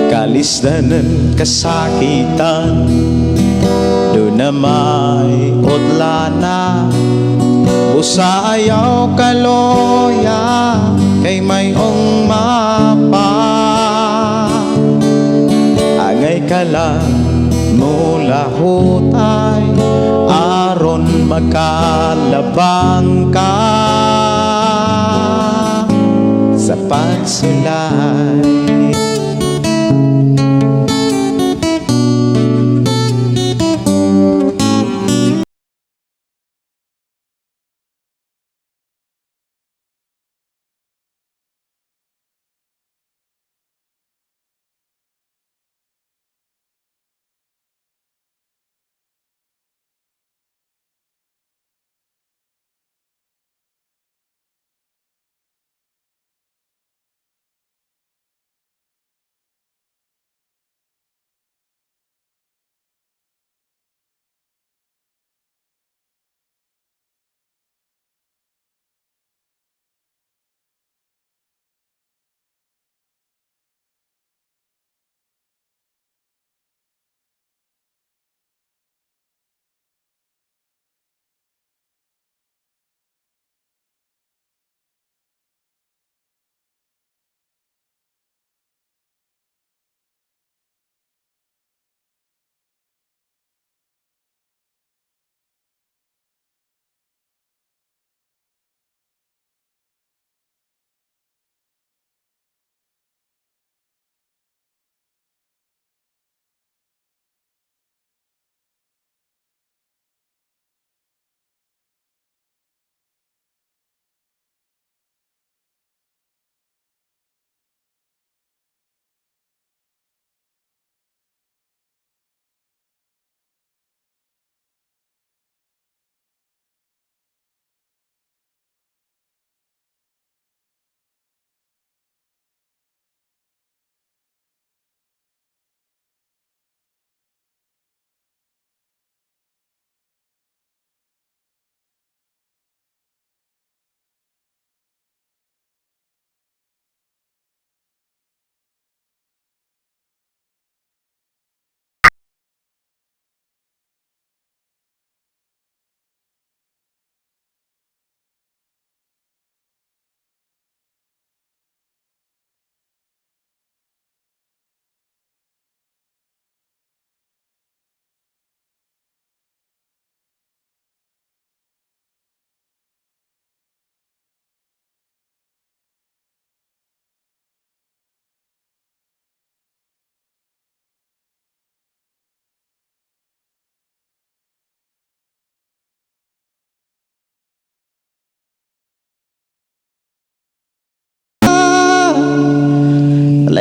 kalisdanan, kasakitan, duna may utlana. Busa ayaw kaloya kay mayong mapa. Angay ka lang mulahutay aron makalabang ka sa pagsulay.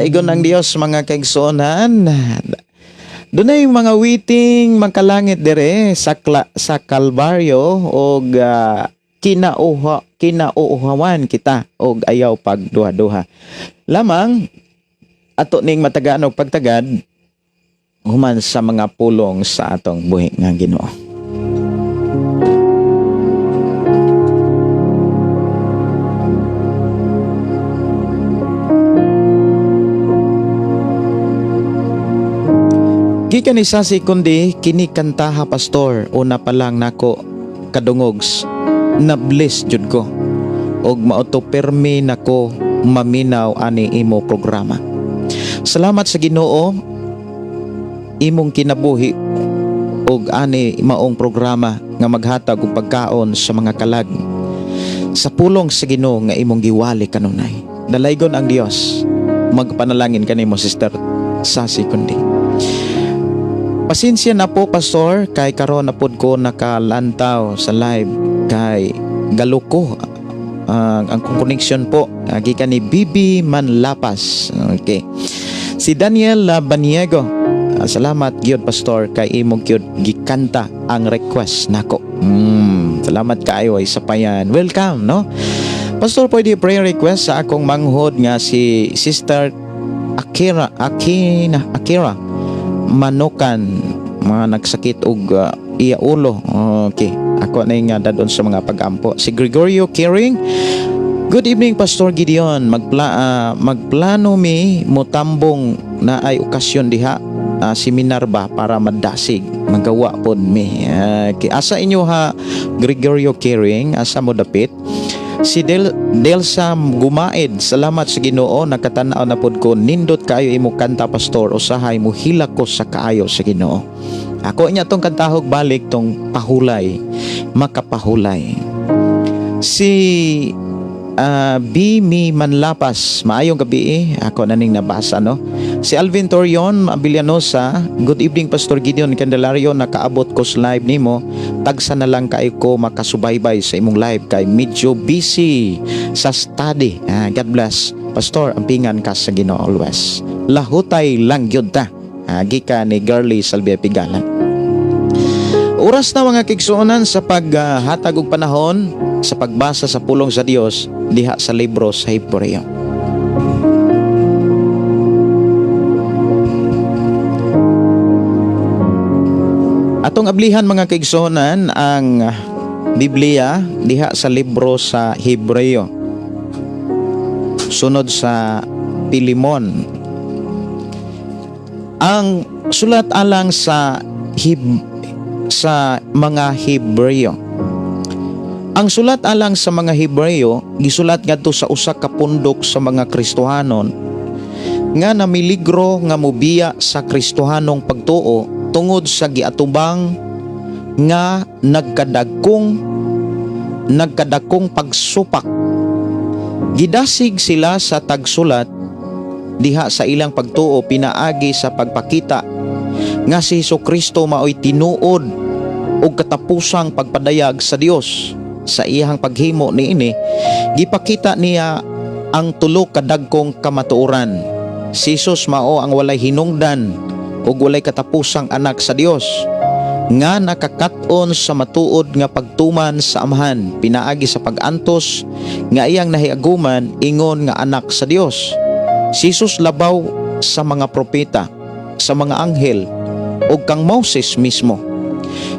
Dalaygon ang Dios, mga kaigsuonan. Dunay mga waiting makalangit dire sa Kalbaryo og kinauhawan kita og ayaw pagduha-duha. Lamang ato ning matagaan og pagtagad human sa mga pulong sa atong buhi nga Ginoo. Gikan ni Sasi kundi kini kantaha, pastor, una pa lang nako kadungog, na bless jud ko og mao to permi nako maminaw ani imo programa. Salamat sa Ginoo, imong kinabuhi og ani maong programa nga maghatag og pagkaon sa mga kalag sa pulong sa Ginoo nga imong giwali kanunay. Dalaygon ang Dios. Magpanalangin kanimo, Sister Sasi Kundi. Pasensya na po, pastor, kay karon na pod ko nakalantaw sa live kay galuko ang connection po. Gikan ni Bibi Manlapas. Okay. Si Daniel Baniego, salamat gyud, pastor, kay imo gyud gikanta ang request nako. Salamat kaayo ay sa payan. Welcome, no? Pastor, pwede prayer request sa akong manghod nga si Sister Akira Akina Akira Manukan, mga nagsakit og iya ulo. Okay. Ako na nga dadon sa mga pagampo. Si Gregorio Caring. Good evening, Pastor Gideon. Magplano mi motambong na ay okasyon diha, seminar ba, para madasig magawa pod mi. Okay. Asa inyo ha, Gregorio Caring? Asa mo dapit? Si Delsa Gumaid, salamat sa Ginoo, nakatanaw na pod ko, nindot kaayo imo kanta, pastor, usahay mo hilak ko sa kaayo sa Ginoo. Ako niya tong kantahog balik tong pahulay, makapahulay. Si Bimi Manlapas, maayong gabi eh. Ako na ning nabasa, no. Si Alvin Torion Abilianosa, good evening, Pastor Gideon Candelario, nakaabot ko sa live nimo. Tagsa na lang kay ko makasubaybay sa imong live kay medyo busy sa study. Ah, God bless. Pastor, ampingan ka sa Ginoo always. Lahutay lang gyud ta. Ah, gikan ni Girly Salvia Pigalan. Oras na, mga kigsuonan, sa paghatag og panahon sa pagbasa sa pulong sa Dios diha sa libro sa Hebreo. Atong ablihan, mga kaigsuonan, ang Biblia diha sa libro sa Hebreo. Sunod sa Pilimon. Ang sulat alang sa mga Hebreo. Ang sulat alang sa mga Hebreo gisulat ngadto sa usa ka pundok sa mga Kristohanon nga namiligro nga mobiya sa Kristohanong pagtuo tungod sa giatubang nga nagkadagkong pagsupak. Gidasig sila sa tagsulat diha sa ilang pagtuo pinaagi sa pagpakita nga si Kristo maoy tinuod og katapusang pagpadayag sa Dios. Sa iyang paghimo niini, gipakita niya ang tulo ka dagkong kamatuoran. Si Jesus mao ang walay hinungdan ug walay katapusang anak sa Dios nga nakakat-on sa matuod nga pagtuman sa Amahan pinaagi sa pag-antos nga iyang nahiaguman ingon nga anak sa Dios. Si Jesus labaw sa mga propeta, sa mga anghel ug kang Moses mismo.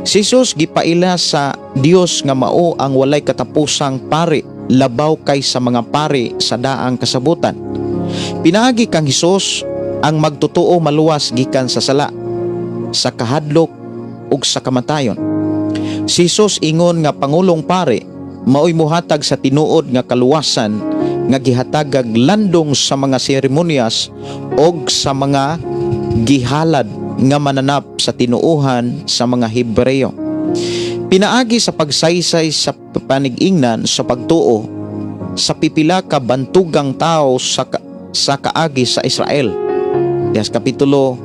Si Jesus gipaila sa Dios nga mao ang walay katapusang pari, labaw kay sa mga pari sa daang kasabutan. Pinaagi kang Hesus ang magtotoo maluwas gikan sa sala, sa kahadlok ug sa kamatayon. Si Jesus ingon nga pangulong pari maoy muhatag sa tinuod nga kaluwasan nga gihatagag landong sa mga seremonyas og sa mga gihalad nga mananap sa tinuohan sa mga Hebreo. Pinaagi sa pagsaysay sa panigingnan sa pagtuo sa pipila ka bantugang tao sa kaagi sa Israel. Dias Kapitulo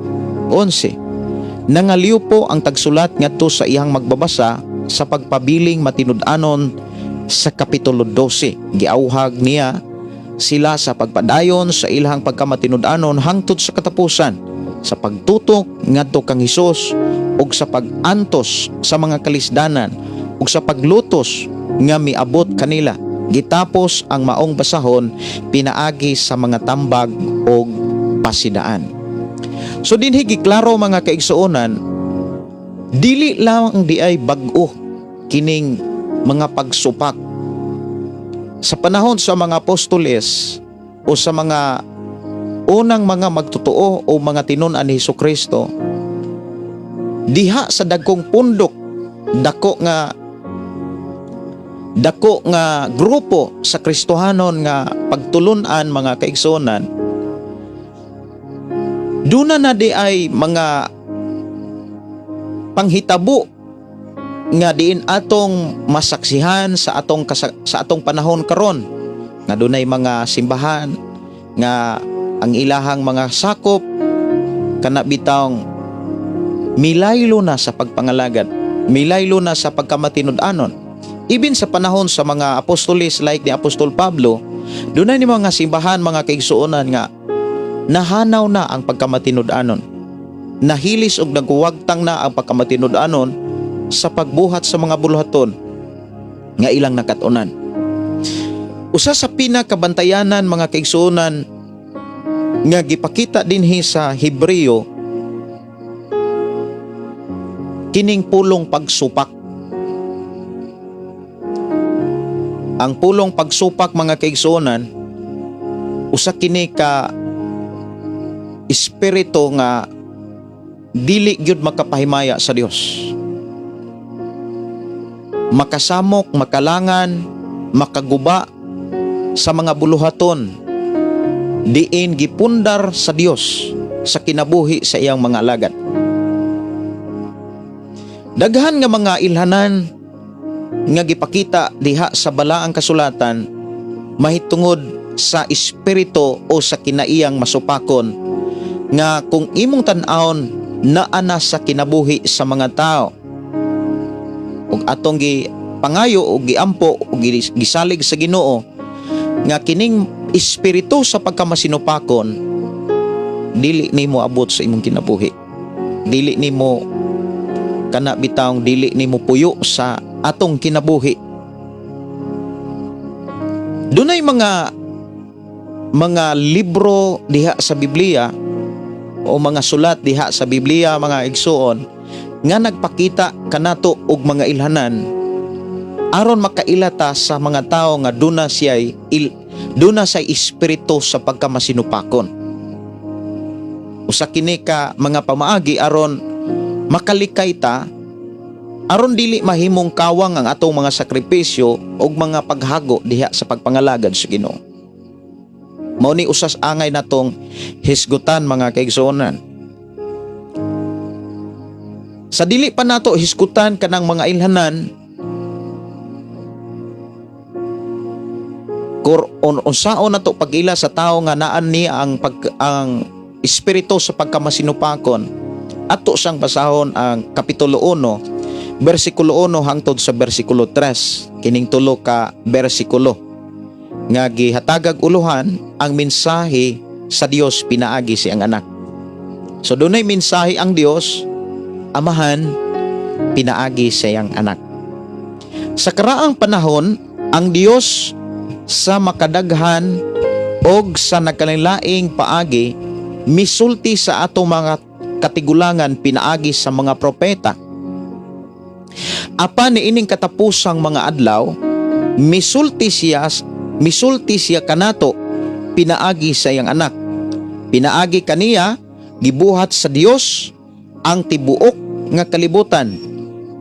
11. Nangaliw po ang tagsulat ngadto sa iyang magbabasa sa pagpabiling matinud-anon sa Kapitulo 12. Giauhag niya sila sa pagpadayon sa ilang pagkamatinud-anon hangtod sa katapusan, sa pagtutok ngadto kang Hesus ug sa pag-antos sa mga kalisdanan ug sa paglutos nga miabot kanila. Gitapos ang maong basahon pinaagi sa mga tambag og pasidaan. So dinhi giklaro, mga kaigsuonan, dili lang diay bag-o kining mga pagsupak. Sa panahon sa mga apostoles o sa mga unang mga magtotoo o mga tinun-an ni Hesus Kristo diha sa dagkong pundok, dako nga grupo sa Kristohanon nga pagtulunan, mga kaigsuonan, duna na diay mga panghitabo nga diin atong masaksihan sa atong panahon karon nga dunay mga simbahan nga ang ilahang mga sakop kana bitawng milaylo na sa pagpangalagad, milaylo na sa pagkamatinud-anon. Even sa panahon sa mga apostoles like ni Apostol Pablo, dunay ni mga simbahan, mga kaigsuonan, nga nahanaw na ang pagkamatinud-anon, nahilis og nagwagtang na ang pagkamatinud-anon sa pagbuhat sa mga buluhaton nga ilang nakatunan. Usa sa pinakabantayanan, mga kaigsuonan, nga gipakita dinhi sa Hebreo, kining pulong pagsupak. Ang pulong pagsupak, mga kaigsuonan, usa kini ka espiritu nga dili gyud makapahimaya sa Dios. Makasamok, makalangan, makaguba sa mga buluhaton diin gipundar sa Dios sa kinabuhi sa iyang mga alagad. Daghan nga mga ilhanan nga gipakita diha sa Balaang Kasulatan mahitungod sa espiritu o sa kinaiyang masupakon nga kung imong tan-awon, naa na sa kinabuhi sa mga tao. Ug atong gi pangayo o giampo o gisalig sa Ginoo nga kining espiritu sa pagkamasinupakon dili nimo abot sa imong kinabuhi, dili nimo kana bitawng dili nimo puyo sa atong kinabuhi. Dunay mga libro diha sa Biblia o mga sulat diha sa Biblia, mga igsuon, nga nagpakita kanato og mga ilhanan aron makaila ta sa mga tawo nga duna sa espiritu sa pagkamasinupakon. Usa kini ka mga pamaagi aron makalikay ta, aron dili mahimong kawang ang atong mga sakripisyo ug mga paghago diha sa pagpangalagad sa Ginoo. Mao ni usas angay natong hisgutan, mga kaigsuonan. Sa dili pa nato hisgutan kanang mga ilhanan kur on unsaon nato pag-ila sa tawo nga naan niya ang espiritu sa pagkamasinupakon, ato siyang basahon ang Kapitulo 1, bersikulo 1 hangtod sa bersikulo 3, kining tulo ka bersikulo nga gihatagag uluhan "Ang mensahe sa Dios pinaagi sa iyang Anak". So dunay mensahe ang Dios Amahan pinaagi sa iyang Anak. Sa karaang panahon, ang Dios sa makadaghan og sa nagkalainlaing paagi misulti sa atong mga katigulangan pinaagi sa mga propeta. Apan niining katapusang mga adlaw, misulti siya kanato pinaagi sa iyang Anak. Pinaagi kaniya gibuhat sa Dios ang tibuok nga kalibutan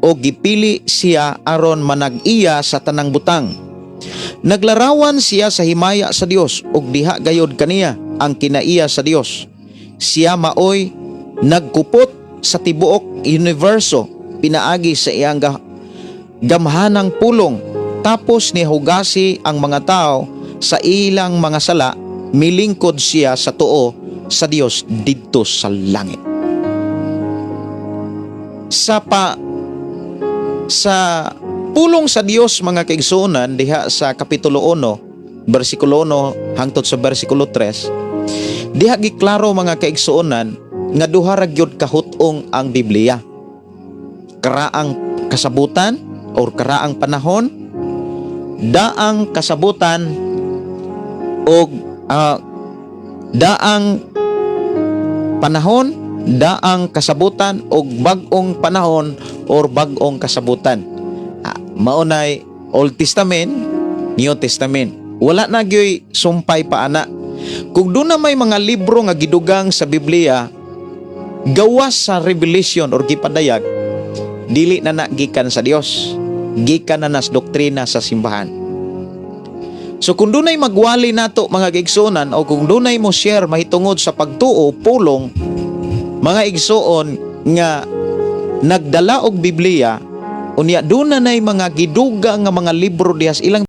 o gipili siya aron manag-iya sa tanang butang. Naglarawan siya sa himaya sa Dios ug diha gayod kaniya ang kinaiya sa Dios. Siya maoy nagkupot sa tibuok universo pinaagi sa iyang gamhanang pulong. Tapos ni hugasi ang mga tao sa ilang mga sala, milingkod siya sa tuo sa Dios didto sa langit. Sa pulong sa Dios, mga kaigsuonan, diha sa Kapitulo 1 versikulo 1 hangtod sa versikulo 3, diha giklaro, mga kaigsuonan, nga duha ra gyud kahut-ong ang Biblia. Karaang kasabutan or karaang panahon, daang kasabutan og daang panahon, daang kasabutan og bag-ong panahon or bag-ong kasabutan. Maunay Old Testament, New Testament. Wala na gyoy sumpay pa ana. Kung doon na may mga libro nga gidugang sa Biblia gawas sa revelation or gipadayag, dili na na gikan sa Dios. Gikan na nas doktrina sa simbahan. So kung dunay magwali nato, mga igsuonan, o kung dunay mo share mahitungod sa pagtuo, pulong, mga igsuon, nga nagdala og Biblia unya doon na nay mga giduga nga mga libro dihas ilang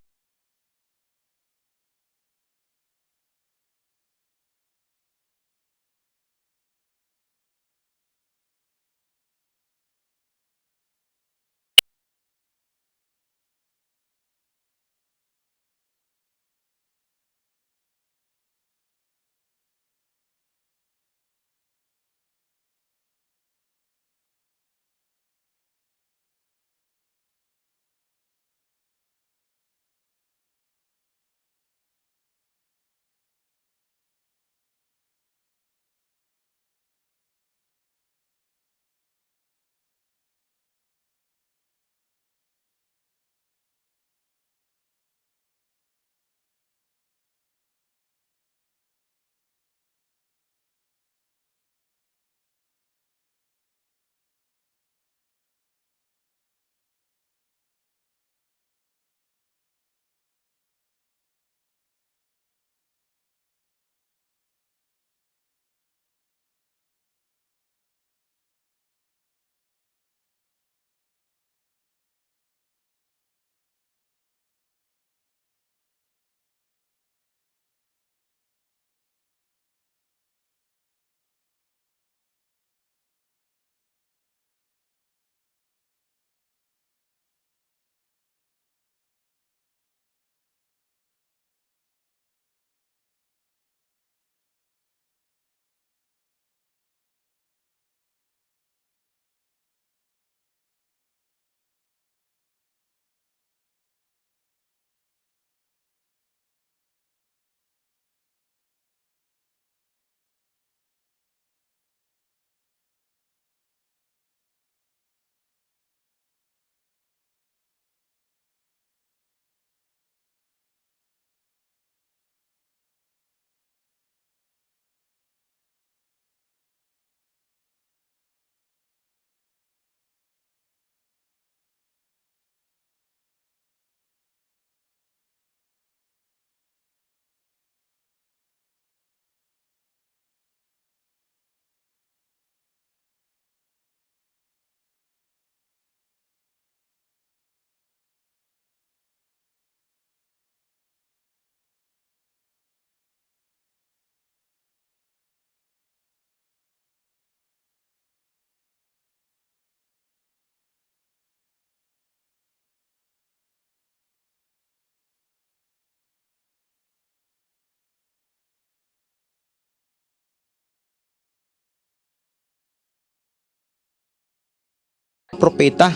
propeta.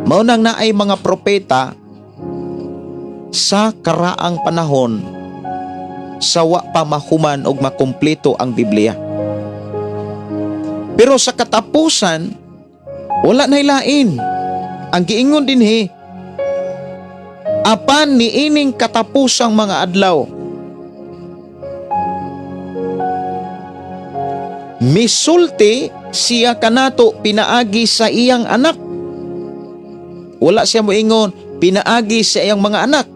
Mao nang naay mga propeta sa karaang panahon sa wa pa mahuman og makumpleto ang Biblia. Pero sa katapusan, wala na lain. Ang giingon dinhi, apan niining katapusang mga adlaw, misulti siya kanato pinaagi sa iyang anak. Wala siya moingon pinaagi sa iyang mga anak.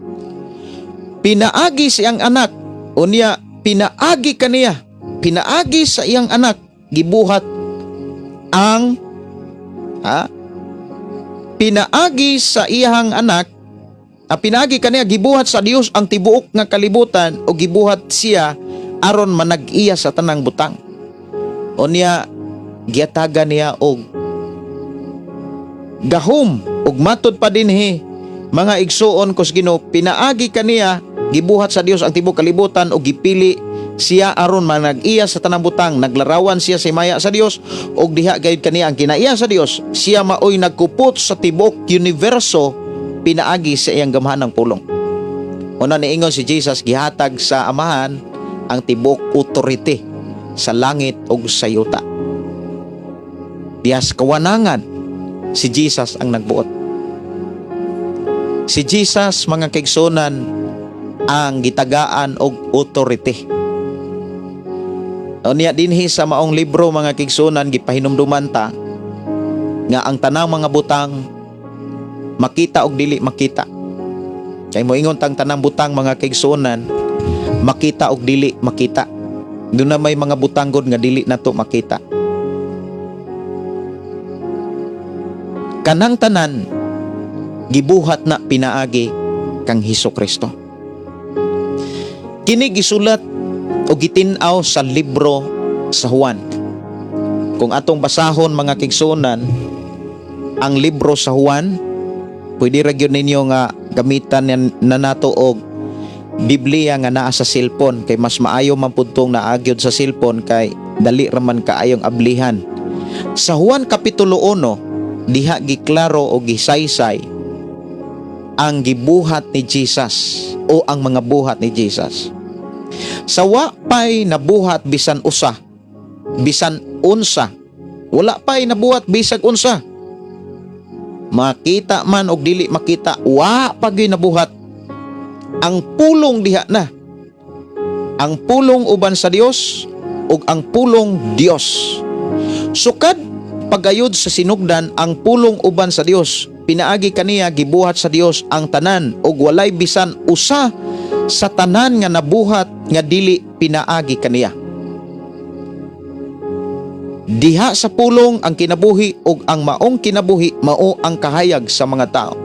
Pinaagi sa iyang anak. Unya pinaagi kaniya, pinaagi sa iyang anak gibuhat ang pinaagi sa iyang anak, pinaagi kaniya gibuhat sa Dios ang tibuok nga kalibutan o gibuhat siya aron manag-iya sa tanang butang. Unya giatagan niya og gahom ug matud pa dinhi, mga igsuon kos Ginoo, pinaagi kaniya. Gibuhat sa Dios ang tibuok kalibutan ug gipili siya aron manag-iya sa tanang butang. Naglarawan siya sa himaya sa Dios ug diha gayud kaniya ang kinaiya sa Dios. Siya maoy nagkupot sa tibuok universo pinaagi sa iyang gamhanang pulong. Una, niingon si Jesus, gihatag sa Amahan ang tibuok authority sa langit ug sa yuta. Diha sa kawanangan, si Jesus ang nagbuot. Si Jesus, mga kaigsunan, ang gitagaan og authority. Unya dinhi sa maong libro, mga kaigsunan, gipahinumduman ta nga ang tanang mga butang, makita og dili makita. Kay moingon tang tanang butang, mga kaigsunan, makita og dili makita. Duna may mga butang gud nga dili nato makita. Kanang tanan gibuhat na pinaagi kang Hesus Kristo. Kini gisulat o gitin-aw sa libro sa Juan. Kung atong basahon, mga kaigsunan, ang libro sa Juan, pwede ra gyud ninyo nga gamitan na nato og Biblia nga naa sa cellphone kay mas maayo man pud tong naa gyud sa cellphone kay dali ra man kaayong ablihan. Sa Juan Kapitulo 1, diha giklaro o gisaysay ang gibuhat ni Jesus o ang mga buhat ni Jesus. Sa wa pay nabuhat bisan usa, bisan unsa, wala pay nabuhat bisag unsa. Makita man og dili makita, wa pa gyud nabuhat. Ang pulong diha na. Ang pulong uban sa Dios ug ang pulong Dios. Sukad pagayod sa sinugdan, ang pulong uban sa Dios. Pinaagi kaniya gibuhat sa Dios ang tanan ug walay bisan usa sa tanan nga nabuhat nga dili pinaagi kaniya. Diha sa pulong ang kinabuhi ug ang maong kinabuhi mao ang kahayag sa mga tao.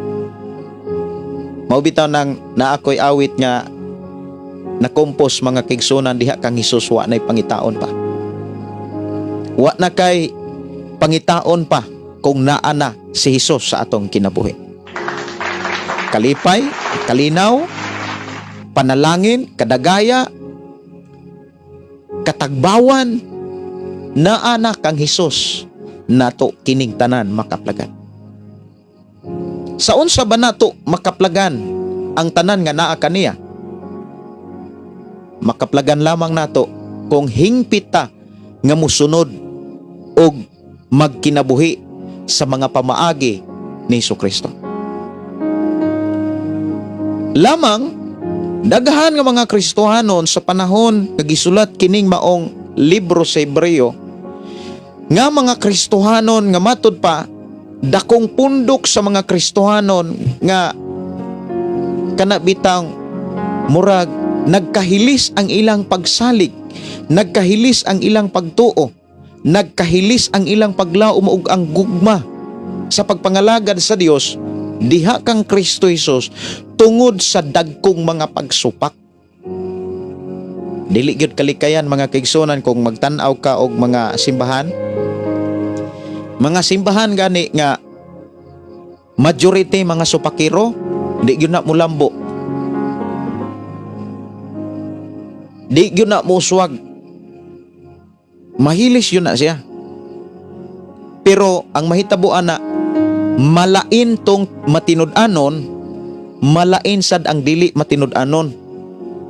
Mao bitaw nang naa ko'y awit nga na-compose, mga kaigsunan, "Diha kang Hesus wa na'y pangitaon pa." Wa na kay pangitaon pa kung naa na si Hesus sa atong kinabuhi. Kalipay, kalinaw, panalangin, kadagaya, katagbawan, naa na kang Hesus nato kining tanan makaplagan. Sa unsa ba nato makaplagan ang tanan nga naa kaniya? Makaplagan lamang nato kung hingpit ta nga musunod og magkinabuhi sa mga pamaagi ni Kristo. Lamang daghan nga mga Kristohanon sa panahon nga gisulat kining maong libro sa Hebreo, nga mga Kristohanon nga matud pa dakong pundok sa mga Kristohanon nga kana bitang murag nagkahilis ang ilang pagsalig, nagkahilis ang ilang pagtuo, nagkahilis ang ilang paglaom ug ang gugma sa pagpangalagad sa Dios diha kang Kristo Hesus tungod sa dagkong mga pagsupak. Dili gyud kalikayan, mga kaigsunan, kung magtan-aw ka og mga simbahan. Mga simbahan gani nga majority mga supakiro, di gyud na mulambo. Di gyud na muswag. Mahilis gyud na siya. Pero ang mahitabo ana, malain tong matinud-anon, malain sad ang dili matinud-anon.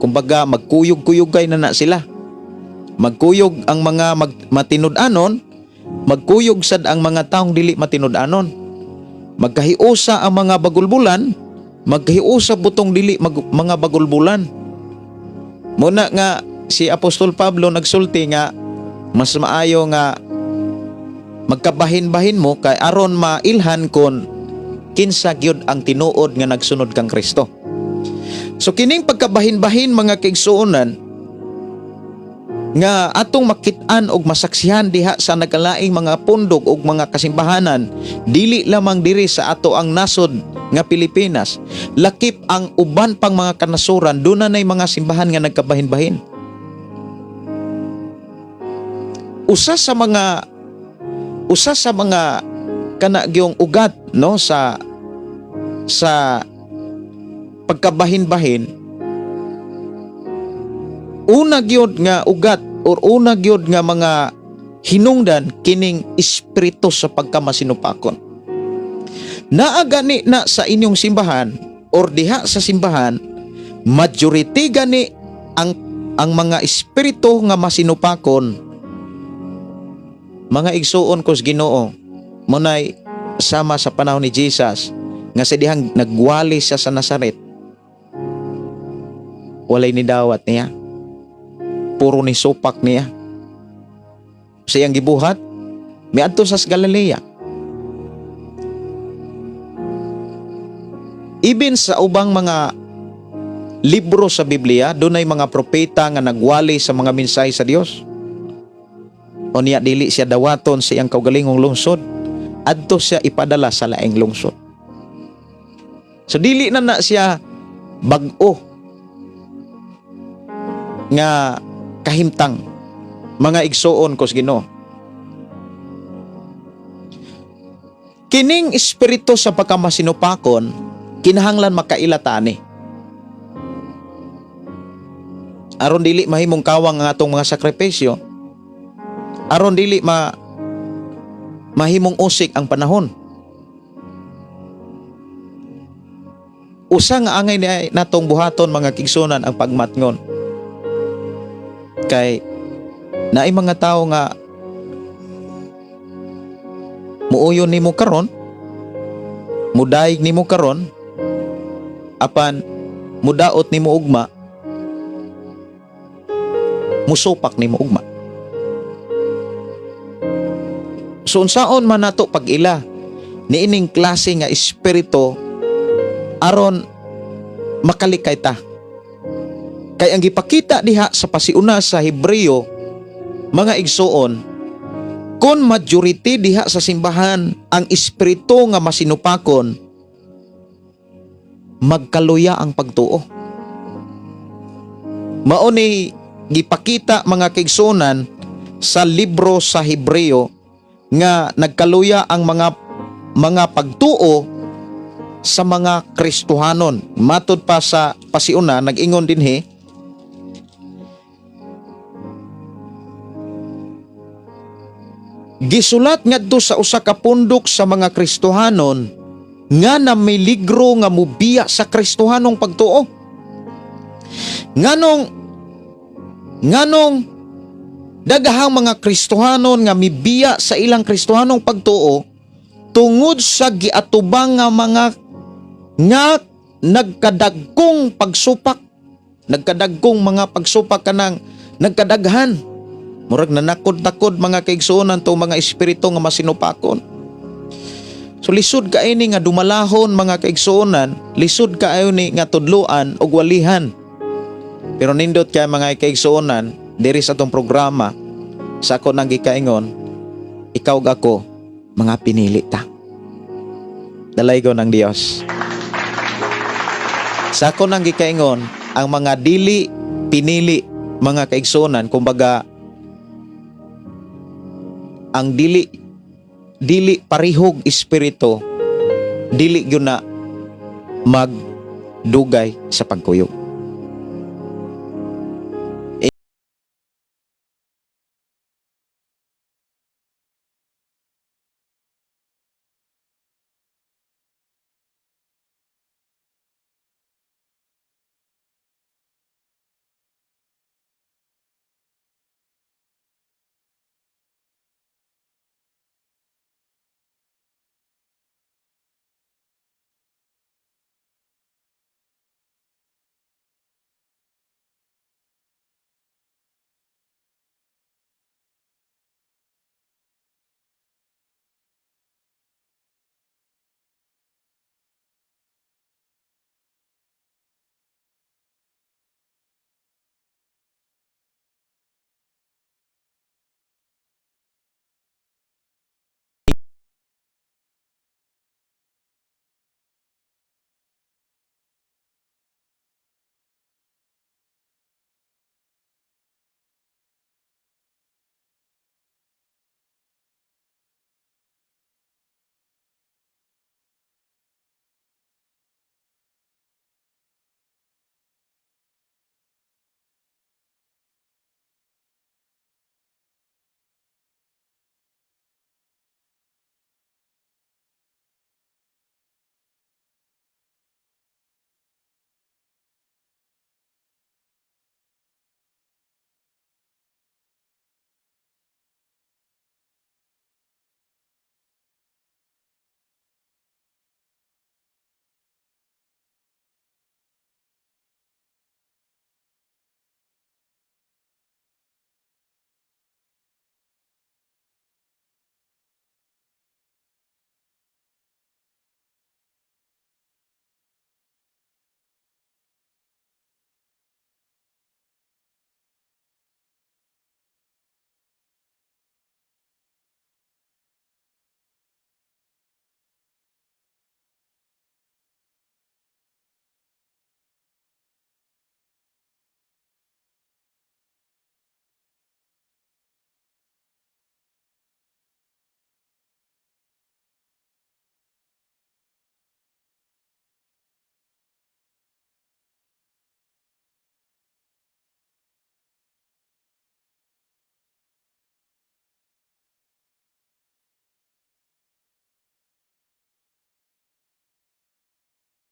Kumbaga magkuyog-kuyog kay na na sila. Magkuyog ang mga matinud-anon, magkuyog sad ang mga taong dili matinud-anon. Magkahiusa ang mga bagulbulan, magkahiusa butong dili mga bagulbulan. Muna nga si Apostol Pablo nagsulti nga mas maayo nga magkabahin-bahin mo kay aron mailhan kon kinsa gyud ang tinuod nga nagsunod kang Kristo. So kining pagkabahin-bahin, mga kaigsuonan, nga atong makit-an og masaksihan diha sa nagkalaing mga pundok ug mga kasimbahanan, dili lamang diri sa ato ang nasod nga Pilipinas, lakip ang uban pang mga kanasuran, duna nay mga simbahan nga nagkabahin-bahin. Usa sa mga kana gyung ugat, no, sa pagkabahin-bahin Una gyud nga ugat or una gyud nga mga hinungdan kining espiritu sa pagkamasinupakon. Naa gani na sa inyong simbahan or diha sa simbahan, majority gani ang mga espiritu nga masinupakon, mga igsuon ko sa Ginoo, munay sama sa panahon ni Jesus nga sa dihang nagwali siya sa Nazaret, walay nidawat niya, puro ni supak niya. Sa iyang gibuhat, miadto sa Galilea. Ibin sa ubang mga libro sa Biblia, dunay mga propeta nga nagwali sa mga mensahe sa Dios. Unya dili siya dawaton sa iyang kaugalingong lungsod, adto siya ipadala sa laing lungsod. So dili na na siya bag-o nga kahimtang, mga igsuon ko sa Ginoo. Kining espiritu sa pagkamasinupakon, kinahanglan makaila ta ani. Aron dili mahimong kawang ang atong mga sakripisyo, aron dili mahimong usik ang panahon. Usa nga angay ni natong buhaton, mga kigsunan, ang pagmatngon. Kay naay mga tawo nga muuyon nimo karon, mudayeg nimo karon, apan mudaot nimo ugma, musupak nimo ugma. So unsaon man nato pag-ila niining klase nga espiritu aron makalikay ta? Kay ang gipakita diha sa pasiuna sa Hebreo, mga igsuon, kung majority diha sa simbahan ang espiritu nga masinupakon, magkaluya ang pagtuo. Mao ni gipakita, mga kaigsunan, sa libro sa Hebreo nga nagkaluya ang mga pagtuo sa mga Kristohanon. Matod pa sa pasiuna, nag-ingon dinhi, gisulat ngadto sa usa ka pundok sa mga Kristohanon nga namiligro nga mubiya sa Kristohanong pagtuo. Nganong daghang mga Kristohanon nga mibiya sa ilang Kristohanong pagtuo? Tungod sa giatubang nga mga nga nagkadagkong pagsupak, nagkadagkong mga pagsupak, kanang nagkadaghan, murag nanakod-takod, mga kaigsuonan, to mga espiritu nga masinupakon. So lisod kaayo ni nga dumalahon, mga kaigsuonan, lisod kaayo ni nga tudloan og walihan. Pero nindot kay, mga kaigsuonan, diri sa atong programa, sa ako nang gikaingon, ikaw ug ako, mga pinili ta. Dalaygon ang Dios. Sa ako nang gikaingon, ang mga dili pinili, mga kaigsuonan, kumbaga ang dili dili parihog espiritu, dili gyud na magdugay sa pagkuyog.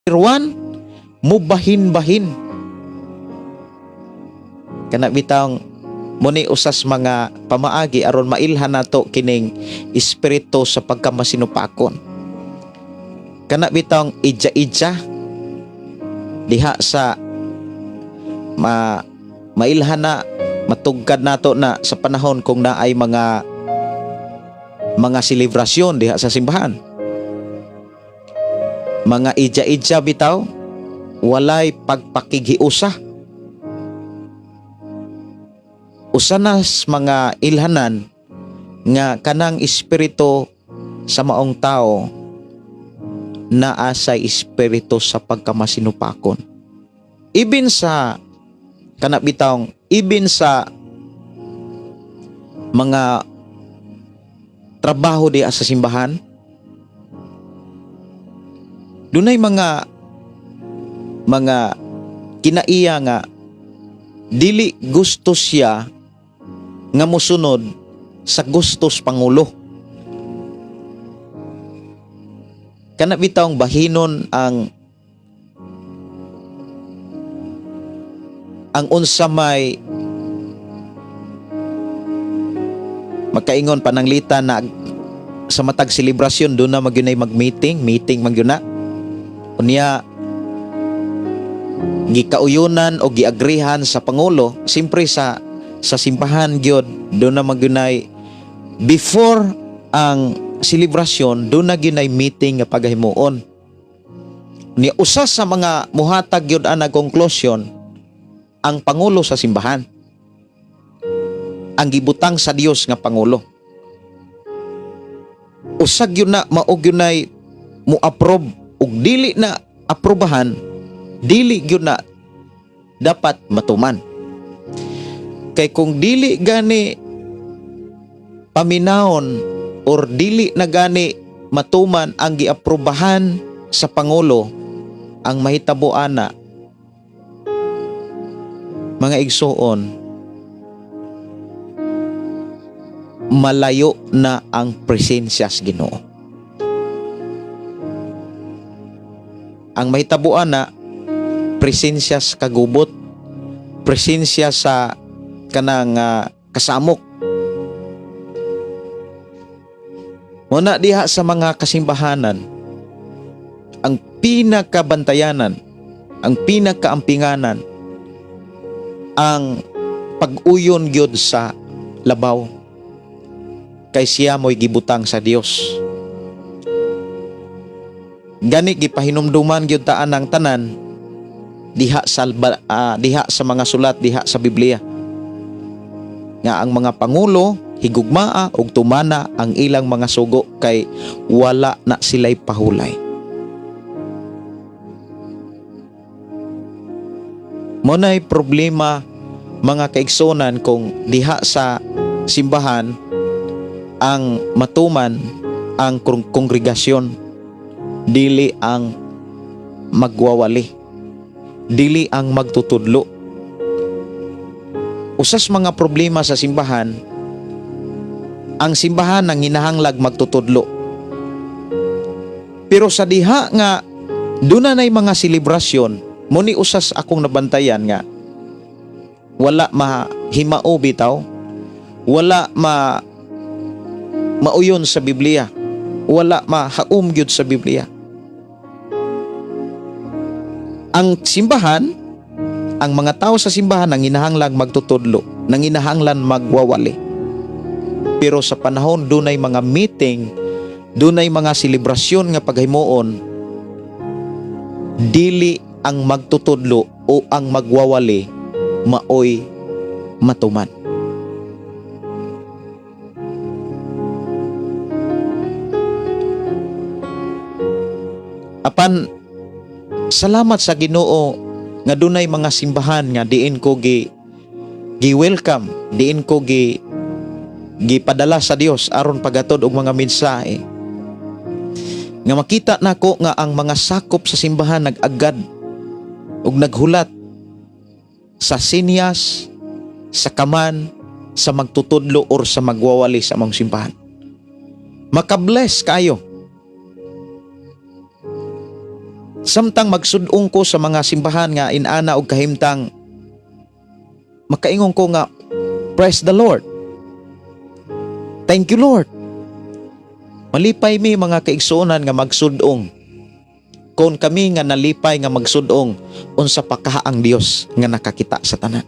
1, mubahin-bahin. Kana bitawng muni usas mga pamaagi aron mailhan nato kining espiritu sa pagkamasinupakon. Kana bitawng idya-idya diha sa mailhan na, matugkad nato na sa panahon kung naay mga selebrasyon diha sa simbahan. Mga idya-idya bitaw, walay pagpakighiusa. Usa nas mga ilhanan nga kanang espiritu sa maong tao naa sa espiritu sa pagkamasinupakon. Ibin sa kana bitawng ibin sa mga trabaho diha sa simbahan, dunay mga kinaiya nga dili gusto siya nga mosunod sa gustos pangulo. Kana bitawng bahinon ang unsa may magkaingon pananglitan na sa matag selebrasyon doon na magyunay mag-meeting, meeting magyuna. Unya gikauyunan o giagrihan sa pangulo, simpre sa simbahan gyud doon na magyunay before ang selebrasyon, doon na gyunay meeting nga pagahimuon. Ni usa sa mga muhatag gyud ana conclusion ang pangulo sa simbahan. Ang gibutang sa Dios nga pangulo. Usag yun na mao gyud nay mo-approve ug dili na aprobahan, dili gyud na dapat matuman. Kay kung dili gani paminawon or dili na gani matuman ang giaprobahan sa pangulo, ang mahitabo ana, mga igsuon, malayo na ang presensya sa Ginoo. Ang mahitabo ana, presensya sa kagubot, presensya sa kanang kasamok. Muna diha sa mga kasimbahanan, ang pinakabantayanan, ang pinakaampinganan, ang pag-uyon gyud sa labaw, kay siya mo'y gibutang sa Dios. Gani gipahinumduman gyud ta anang tanan diha sa mga sulat, diha sa Biblia, nga ang mga pangulo higugmaa ug tumana ang ilang mga sugo kay wala na sila'y pahulay. Mo na'y problema, mga kaigsunan, kung diha sa simbahan ang matuman ang kongregasyon, dili ang magwawali, dili ang magtutudlo. Usas mga problema sa simbahan, ang simbahan ang hinahanglag magtutudlo. Pero sa diha nga doon na mga selebrasyon, mo ni usas akong nabantayan nga wala mahimao bitaw, wala mauyon sa Biblia, wala mahaom gyud sa Biblia. Ang simbahan, ang mga tao sa simbahan ang hinahanglan magtutudlo, nang hinahanglan magwawali. Pero sa panahon dunay mga meeting, dunay mga selebrasyon nga paghimuon, dili ang magtutudlo o ang magwawali maoy matuman. Apan salamat sa Ginoo nga dunay mga simbahan nga diin ko gi welcome, diin ko gipadala sa Dios aron pagatod og mga mensahe. Nga makita nako nga ang mga sakop sa simbahan nag-agad ug naghulat sa sinyas, sa kaman, sa magtutudlo or sa magwawali sa among simbahan. Makabless kayo. Samtang magsudong ko sa mga simbahan nga inana og kahimtang, makaingon ko nga, "Praise the Lord. Thank you, Lord." Malipay mi, mga kaigsuonan, nga magsudong. Kung kami nga nalipay nga magsudong, unsa pa kaha ang Dios nga nakakita sa tanan?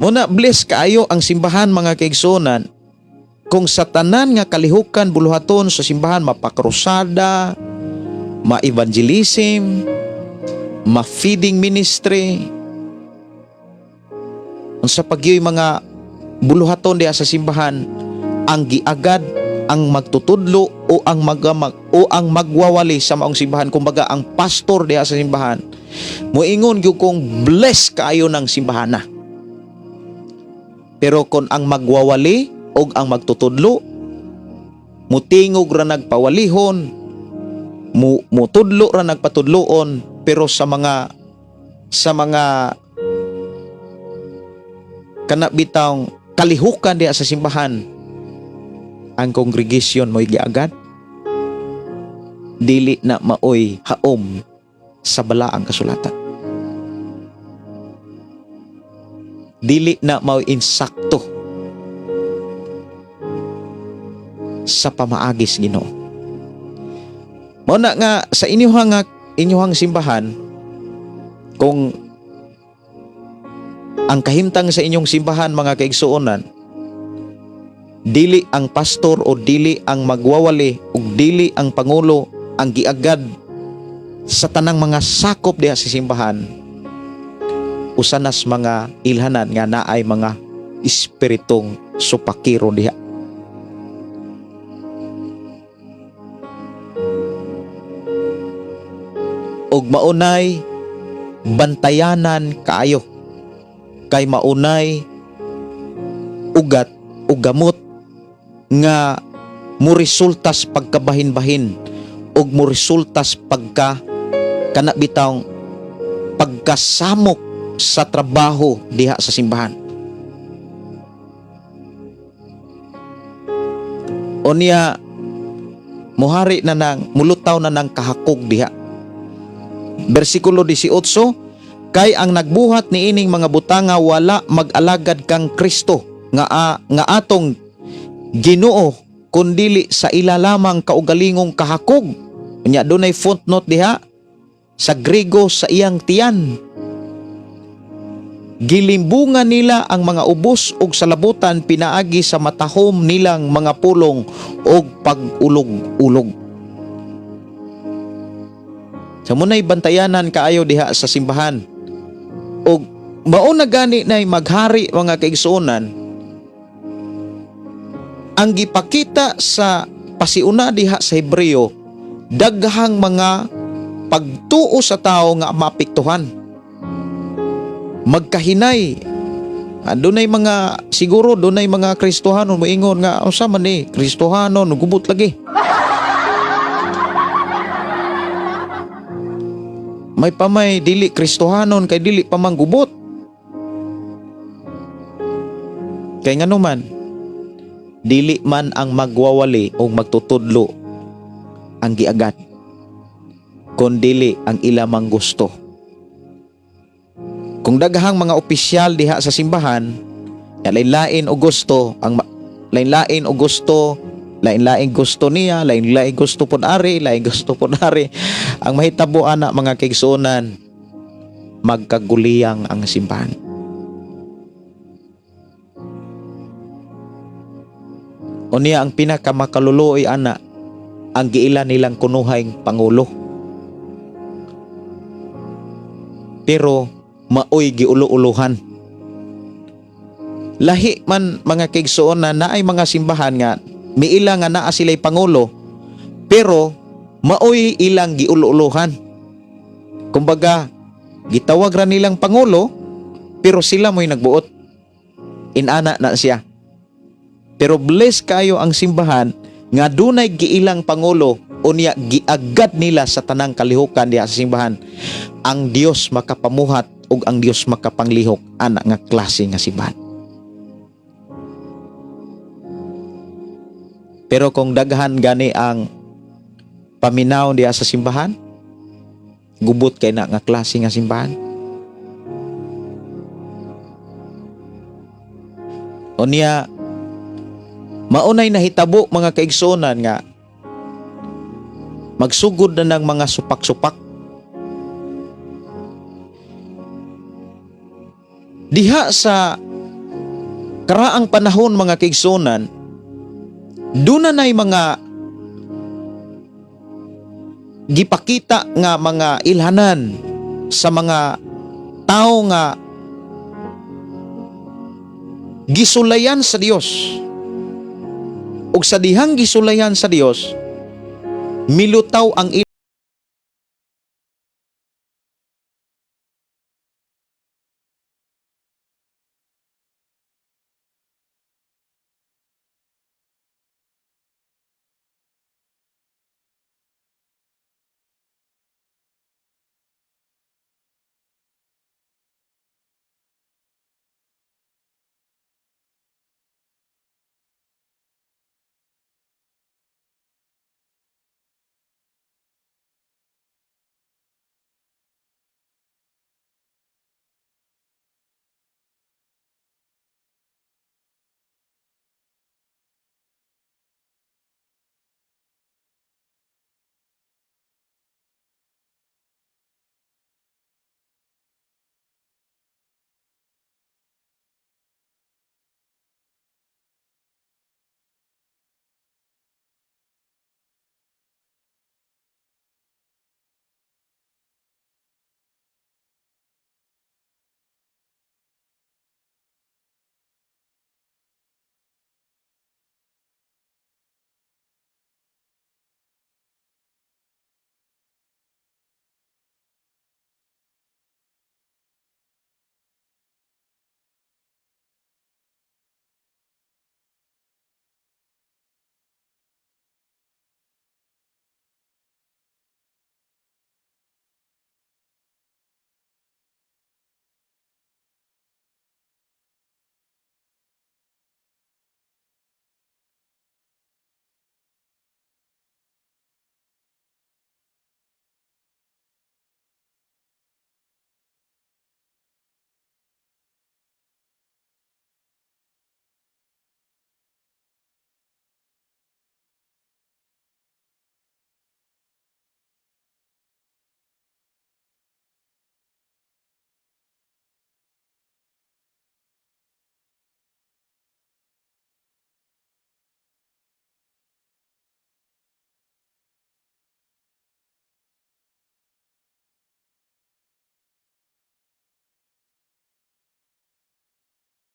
Muna bless kaayo ang simbahan, mga kaigsuonan, kung sa tanan nga kalihukan buluhaton sa simbahan, mapakrusada, ma-evangelism, ma-feeding ministry, unsa pa gyoy mga buluhaton diha sa simbahan, ang giagad ang magtutudlo o ang magamag o ang magwawali sa maong simbahan, kumbaga ang pastor diha sa simbahan, moingon gyud kong bless kaayo ng simbahan na. Pero kung ang magwawali o ang magtutudlo mutingog ra nagpawalihon, mu mutudlo ra nagpatudloon, pero sa mga kana bitawng kalihukan diha sa simbahan, ang congregation mo'y giagad, dili na maoy haom sa balaang kasulatan, dili na maoy insakto sa pamaagis Ginoo. Mao na nga sa inyuhang simbahan, kung ang kahimtang sa inyong simbahan, mga kaigsuonan, dili ang pastor o dili ang magwawali o dili ang pangulo ang giagad sa tanang mga sakop diha sa simbahan, usanas mga ilhanan nga naay mga espiritong supakiro diha. Og maunay bantayanan kaayo kay maunay ugat o gamot nga muresultas pagkabahin-bahin ug muresultas pagka kana bitawng pagkasamok sa trabaho diha sa simbahan. Unya muhari na nang mulutaw na ng kahakog diha. Bersikulo 18, kay ang nagbuhat niining mga butanga wala mag-alagad kang Kristo nga atong Ginoo, kundili sa ila lamang kaugalingong kahakog. Unya dunay footnote diha sa Grego, sa iyang tiyan. Gilimbungan nila ang mga ubos og salabutan pinaagi sa matahom nilang mga pulong og pag-ulog-ulog. Sa munay bantayanan kaayo diha sa simbahan. Og mao na gani nay maghari, mga kaigsuonan, ang gipakita sa pasiuna diha sa Hebreo, daghang mga pagtuo sa tao nga maapektuhan, magkahinay. Dunay mga siguro dunay mga Kristohanon moingon nga, "Unsa man ni Kristohanon, gubot lagi." May pamay dili Kristohanon kay dili pa manggubot. Kay nganuman dili man ang magwawali o magtutudlo ang giagad, kundili ang ilamang gusto. Kung daghang mga opisyal diha sa simbahan, ya lain-lain og gusto ang lain-lain og gusto, lain-lain gusto niya, lain-lain gusto pod ari, lain gusto pod ari. Ang mahitabo ana, mga kaigsuonan, magkaguliyang ang simbahan. Unya ang pinakamakaluluoy ana, ang giila nilang kunuhay pangulo. Pero maoy giulo-uluhan. Lahi man, mga kaigsuonan, na naay mga simbahan nga miila nga naa sila'y pangulo pero maoy ilang giulo-uluhan. Kumbaga, gitawag ra nilang pangulo pero sila mo'y nagbuot. Inana na siya. Pero bless kayo ang simbahan nga dunay giilang pangulo, unya giagad nila sa tanang kalihukan diha sa simbahan. Ang Dios makapamuhat ug ang Dios makapanglihok ana nga klase nga simbahan. Pero kung daghan gani ang paminaw diha sa simbahan, Gubot kay na nga klase nga simbahan. Unya, maunay nahitabo, mga kaigsuonan, nga magsugod na ng mga supak-supak. Diha sa karaang panahon, mga kaigsuonan, doon na na'y mga gipakita nga mga ilhanan sa mga tao nga gisulayan sa Dios. Ug sa dihang gisulayan sa Dios, milutaw ang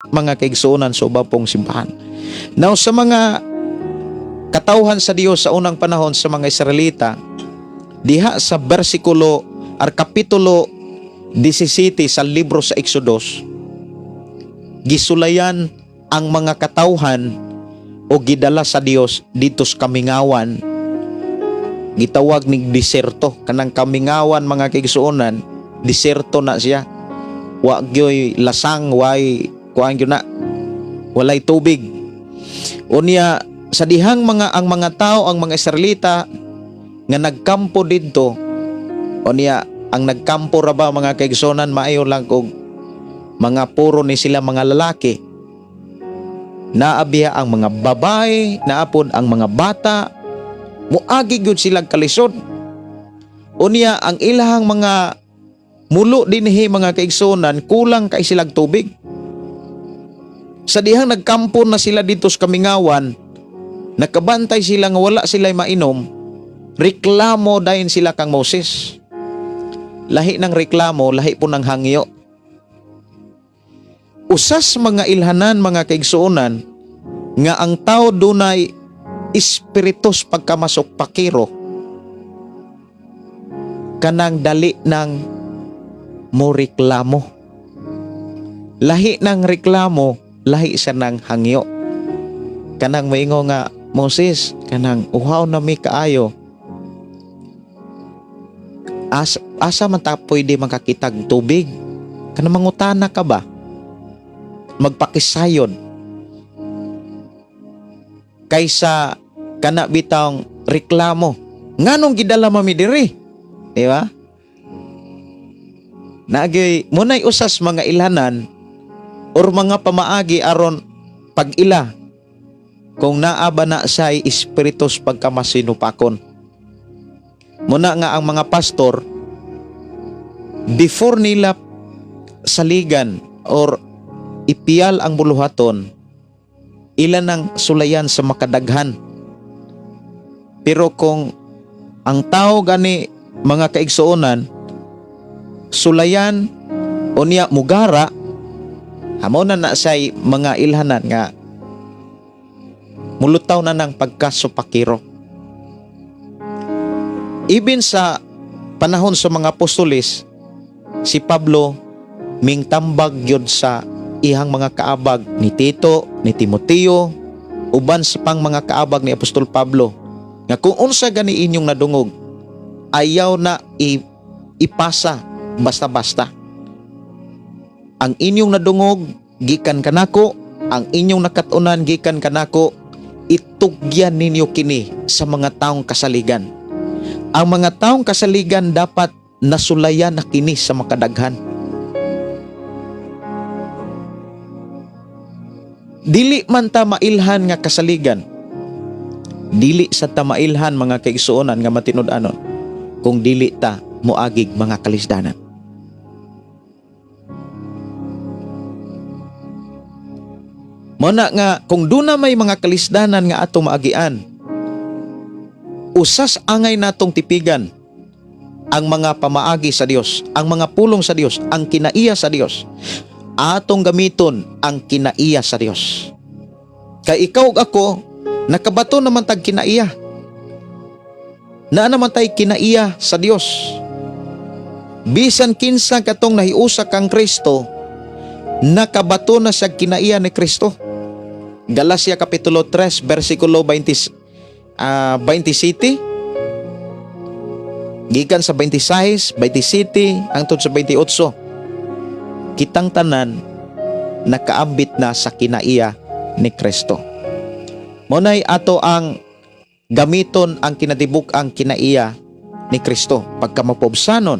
mga kaigsuonan sa uban pong simbahan. Now, sa mga katawhan sa Dios sa unang panahon, sa mga Israelita, diha sa bersikulo ar kapitulo 17 sa libro sa Exodus, gisulayan ang mga katawhan o gidala sa Dios dito sa kamingawan, gitawag ning diserto. Kanang kamingawan, mga kaigsuonan, diserto na siya, wa gyoy lasang, way kuan gyud na, walay tubig. Unya, sa dihang mga ang mga tao, ang mga Israelita nga nagkampo didto, unya ang nagkampo ra ba, mga kaigsuonan, maayo lang og mga puro ni sila mga lalaki. Naabiya ang mga babae, naapod ang mga bata, muagi gyud sila kalisod. Unya, ang ilahang mga mulo dinhi, mga kaigsuonan, kulang kay silag tubig. Sa dihang nagkampo na sila dito sa kamingawan, nakabantay sila nga wala sila mainom, reklamo dayon sila kang Moses. Lahi ng reklamo, lahi po ng hangyo. Usas mga ilhanan, mga kaigsuonan, nga ang tao dunay espiritus pagkamasok pakiro, kanang dali ng mo reklamo. Lahi ng reklamo, lahi sa ng hangyo. Kanang maingo nga, "Moses, kanang uhaw na mi kaayo. Asa man ta pwede makakitag tubig?" Kanang mangutana ka ba? Magpakisayod. Kaysa kana bitang reklamo. "Nganong gidala mami diri?" Di ba? Naagay munay usas mga ilhanan or mga pamaagi aron pag-ila kung naa ba na say espiritus pagkamasinupakon. Muna nga ang mga pastor, before nila saligan or ipiyal ang buluhaton, ila nang sulayan sa makadaghan. Pero kung ang tao gani, mga kaigsuonan, sulayan unya mugara, amo na na say mga ilhanan nga mulutaw na ng pagkasupakiro. Even sa panahon sa mga apostoles, si Pablo mingtambag gyud sa ihang mga kaabag ni Tito, ni Timoteo, uban sa pang mga kaabag ni Apostol Pablo nga kung unsa gani inyong nadungog, ayaw na ipasa basta-basta. Ang inyong nadungog gikan kanako, ang inyong nakatunan gikan kanako, itugyan ninyo kini sa mga taong kasaligan. Ang mga taong kasaligan dapat nasulayan na kini sa makadaghan. Dili man ta mailhan nga kasaligan. Dili sa ta mailhan, mga kaigsuonan nga matinud-anon, kung dili ta moagig mga kalisdanan. Muna nga kung duna may mga kalisdanan nga atong maagian, usas angay natong tipigan ang mga pamaagi sa Dios, ang mga pulong sa Dios, ang kinaiya sa Dios. Atong gamiton ang kinaiya sa Dios. Kay ikaw ug ako, nakabato naman tag kinaiya. Naa naman tay kinaiya sa Dios. Bisan kinsa katong nahiusa kang Kristo, nakabato na sa kinaiya ni Kristo. Galacia Kapitulo 3 versikulo 20, 27 gikan sa 26, 27 hangtod sa 28. Kitang tanan nakaambit na sa kinaiya ni Kristo. Monay ato ang gamiton ang kinatibuk ang kinaiya ni Kristo pagka mapobsanon,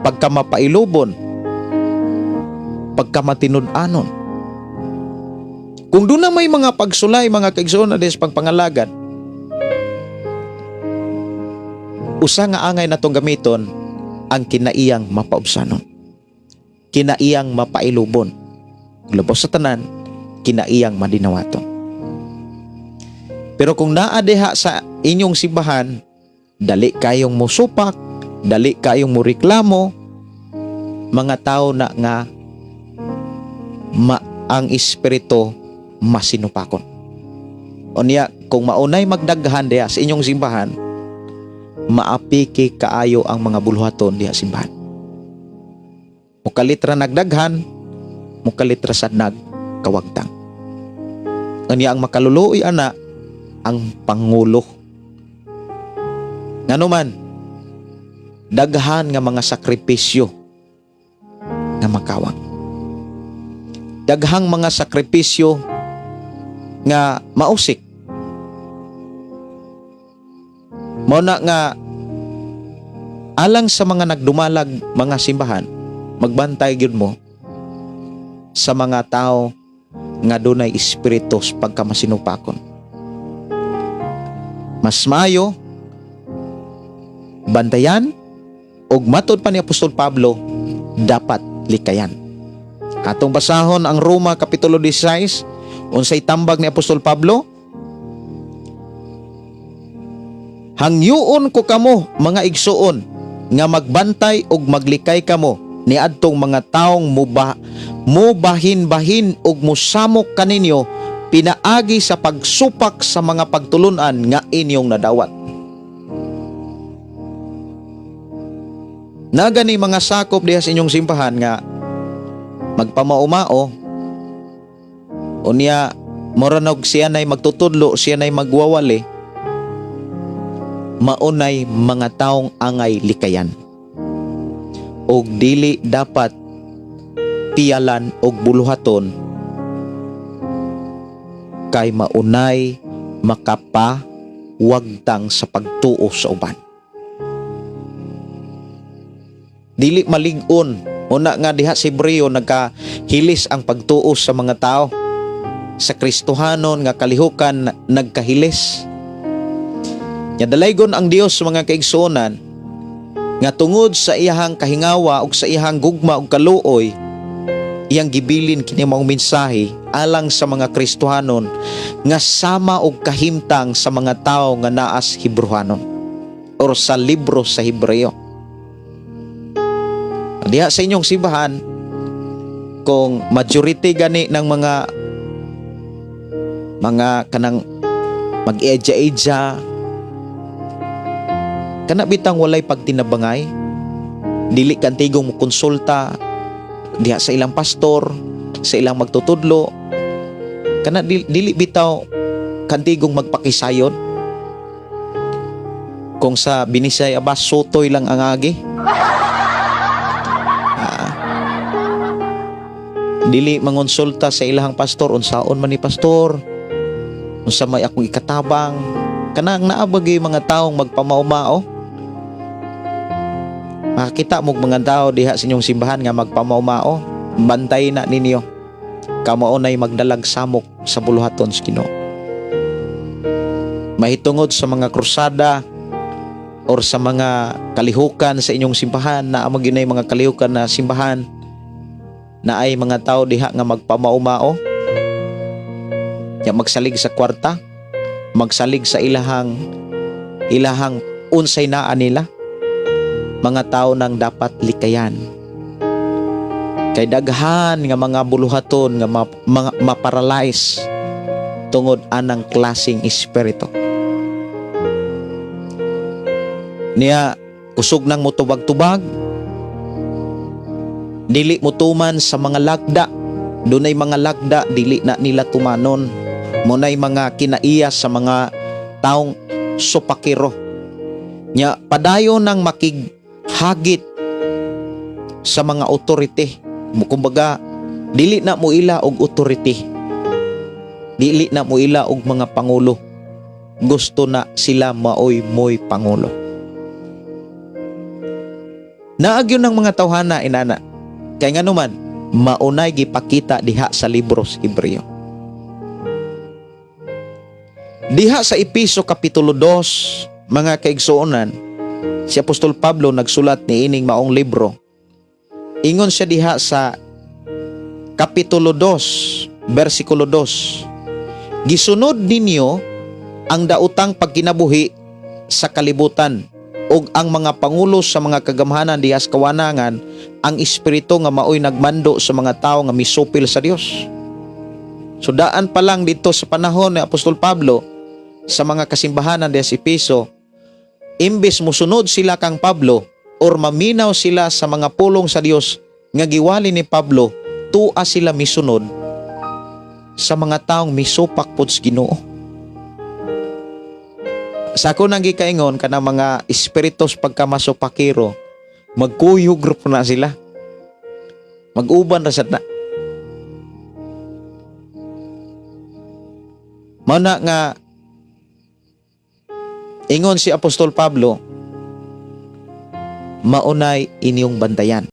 pagka mapailubon, pagka matinud-anon. Kung doon na may mga pagsulay, mga kaigsoon na des pagpangalagad, usa nga angay natong gamiton ang kinaiyang mapaubsanon, kinaiyang mapailubon, lubos sa tanan, kinaiyang madinawaton. Pero kung naa diha sa inyong simbahan, dali kayong musupak, dali kayong mureklamo, mga tao na nga ang espiritu masinupakon. Unya, kung maunay magdaghan diha sa inyong simbahan, maapiki kaayo ang mga buluhaton diha simbahan. Mukalitra nagdaghan, mukalitra sad nagkawagtang. Unya ang makaluluoy ana ang pangulo. Ngano man, daghan nga mga sakripisyo nga makawang. Daghang mga sakripisyo nga mausik. Mao na nga alang sa mga nagdumalag mga simbahan, magbantay gyud mo sa mga tao nga dunay espiritu sa pagkamasinupakon. Mas maayo bantayan ug matod pa ni Apostol Pablo, dapat likayan. Atong basahon ang Roma Kapitulo 16, unsay tambag ni Apostol Pablo? Hangyuon ko kamo, mga igsuon, nga magbantay ug maglikay kamo niadtong mga taong mubahin-bahin ug musamok kaninyo pinaagi sa pagsupak sa mga pagtulunan nga inyong nadawat. Nagani mga sakop diha sa inyong simbahan nga magpamaumao, unya moranog siya nay magtutudlo, siya nay magwawali, maunay mga taong angay likayan og dili dapat piyalan og buluhaton kay maunay makapawagtang sa pagtuo sa uban. Dili malig-on Una nga diha sa Hebreo nagkahilis ang pagtuo sa mga tao. Sa Kristohanon nga kalihukan nagkahilis. Nya dalaygon ang Dios, mga kaigsuonan, nga tungod sa iyahang kahingawa ug sa iyahang gugma ug kaluoy, iyang gibilin kini maong mensahe alang sa mga Kristohanon nga sama og kahimtang sa mga tawo nga naas Hebrehanon or sa libro sa Hebreo. Diha sa inyong simbahan, kung majority gani ng mga kanang mag-eja-eja, kana bitang walay pagtinabangay, dili kantigong mo konsulta diha sa ilang pastor, sa ilang magtutudlo, kana dili bitaw kantigong magpakisayon. Kung sa Binisay aba, sutoy lang ang agi. Ah. Dili mangonsulta sa ilahang pastor, unsaon man ni pastor, unsa may akong ikatabang. Kanang naa bagay mga taong magpamaumao. Makakita mo mga tao diha sa inyong simbahan nga magpamaumao, bantay na ninyo. Kamao na'y magdalag samok sa buluhaton sa Ginoo. Mahitungod sa mga krusada or sa mga kalihukan sa inyong simbahan, na amo gyud mga kalihukan na simbahan, na ay mga tao diha nga magpamaumao, ya magsalig sa kwarta, magsalig sa ilahang unsay naa nila, mga tao nang dapat likayan. Kay daghan nga mga buluhaton nga mga maparalyze tungod anang klaseng espiritu. Niya kusog nang motubag-tubag, dili mo tuman sa mga lagda. Dunay mga lagda dili na nila tumanon. Munay mga kinaiya sa mga taong supakiro. Nya padayon nang makighagit sa mga authority. Kumbaga dili na mo ila og authority. Dili na mo ila og mga pangulo. Gusto na sila maoy moy pangulo. Naagyon ng mga tawhana inana. Kay nganuman, maunay gipakita diha sa libro sa Hebreo. Diha sa Epeso Kapitulo 2, mga kaigsuonan, si Apostol Pablo nagsulat ni ining maong libro. Ingon siya diha sa Kapitulo 2, versikulo 2. "Gisunod ninyo ang daotang pagkinabuhi sa kalibutan ug ang mga pangulo sa mga kagamhanan diha sa kawanangan, ang espiritu nga maoy nagmando sa mga tawo nga misupil sa Dios." So daan pa lang dito sa panahon ni Apostol Pablo sa mga kasimbahanan diha sa Epeso, imbes musunod sila kang Pablo or maminaw sila sa mga pulong sa Dios nga giwali ni Pablo, tua sila misunod sa mga taong misupak pod sa Ginoo. Sa ako nang gikaingon, kanang mga espiritus pagkamasupakiro, magkuyog ra po na sila. Mag-uban ra sad na. Mao na nga ingon si Apostol Pablo, maunay inyong bantayan.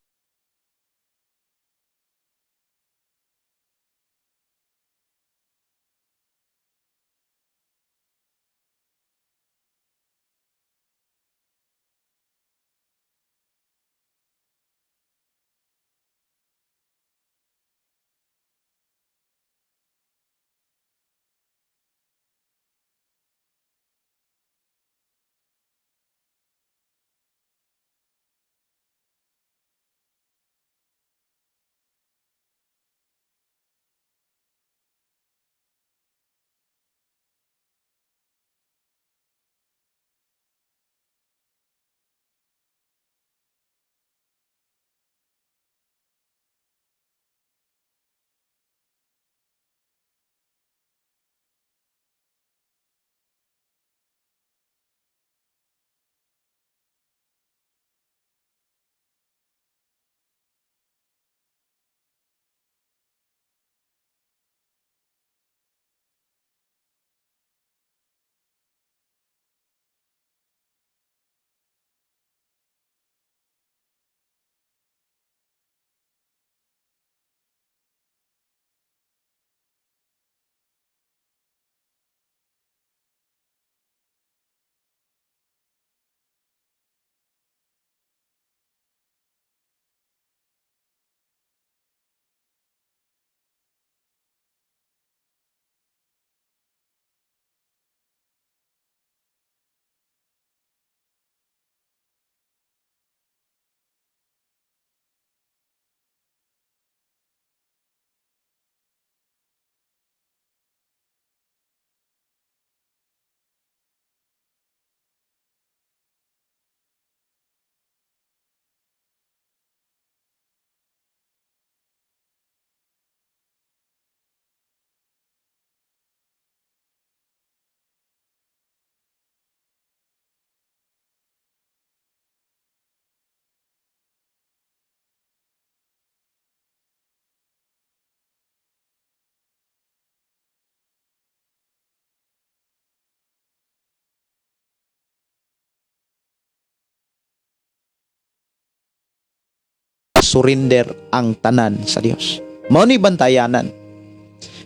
i-surrender ang tanan sa Dios. Mao ni bantayanan.